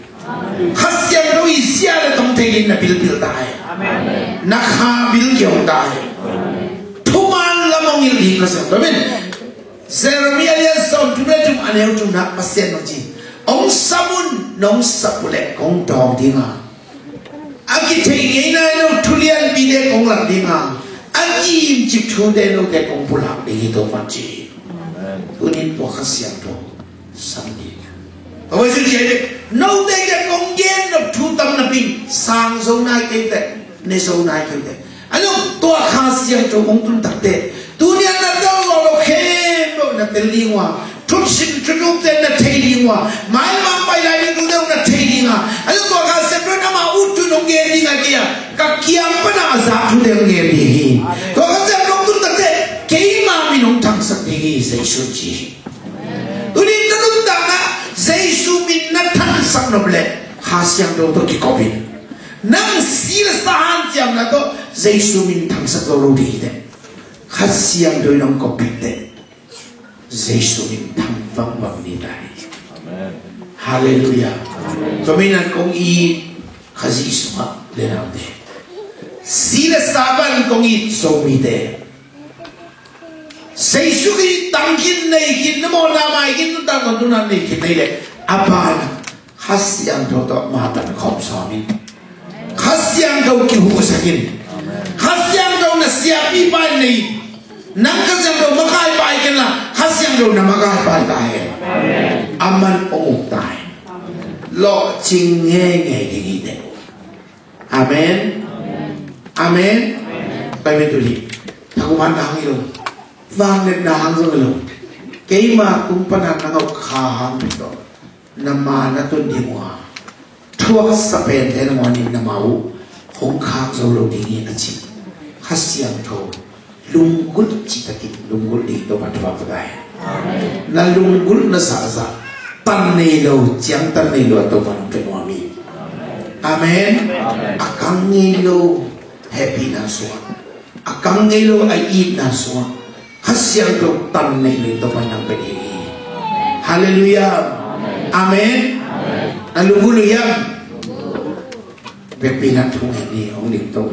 Kha Siangtho i sia le tong thei in na bilbil ta hi. Na kha bil kiau ta hi. Thuman lam hong hilh ding Kha Siangtho. Amen. Jeremiah lian sawm thum le thum a neu thumna Pasian nong ci. Hong sam un, nong sap uh leh kong dawng ding a, a kithei ngei nai lo thulianpite kong lak ding a, a ki-imcip thute note kong pulak ding hi Topa'n ci. Tunin tua Kha Siangtho sam ding. Tua Pasian ci a hi ve. Note kiang kong gen nop thu tam napi in sang zo nai kei teh, ne zo nai kei teh. A zong tua Kha Siangtho hong tun takteh tuni a na tel lawh lo khempeuh na tel ding uh a, thutsim thuthukte na thei ding uh a, maimang pai lai ding thute na thei ding a, a zong tua Kha Siangtho in ama ut thu hong gen ding a, kei a ka kiang pana a zak thute hong gen ding hi. Tua Kha Siangtho hong tun takteh keima min hong thangsak ding hi, Jesu ci hi. Tuni na nuntakna Jesu min na thangsak nop leh Kha Siangtho tawh kikop in. Nang si le sa hanciamna tawh Jesu min thangsak zo lo ding hi teh. Kha Siangtho in hong kop in teh Jesu min thang vangvang ni ta hi. Halleluiah. Tua min a kong it Khazih sungah le naute, si le sa pan kong it Zomite, Jesu Khrih tang khin nei khin na mawhna mai khin nuntak tawntung nei khin nei leh a ban Kha Siangtho tawh matan khawm sawm in. Kha Siangtho kihuhsak in. Kha Siangtho na siapipa in nei in. Nang Kha Siangtho makai pai kenla Kha Siangtho na makai pai ta hen. A man hong uk ta hen. Lawhcing ngeingei ding hi teh. Amen. Amen. Pai me tu ni. Thakuman na hang hi lo. Vangliatna hang zong hi lo. Keima tung pana na ngawh kha hang pi tawh. Na ma na tun ding uh a, thuaksa pente nangawn in na ma uh hong khak zo lo ding hi a ci. Kha Siangtho lunggulh citakin lunggulh ding Topa thupha pia ta hen. Na lunggulhna sahzah tan nei lo, ciangtan nei lo a Topa nong pia nuam hi. Amen. A kang ngei lo hehpihna sungah, a kang ngei lo a itna sungah Kha Siangtho tan nei lo Topa nang pia ding hi. Halleluiah. Amen. Na lunggulh uh hiam? Vekpi in thungen ni, hong lim to.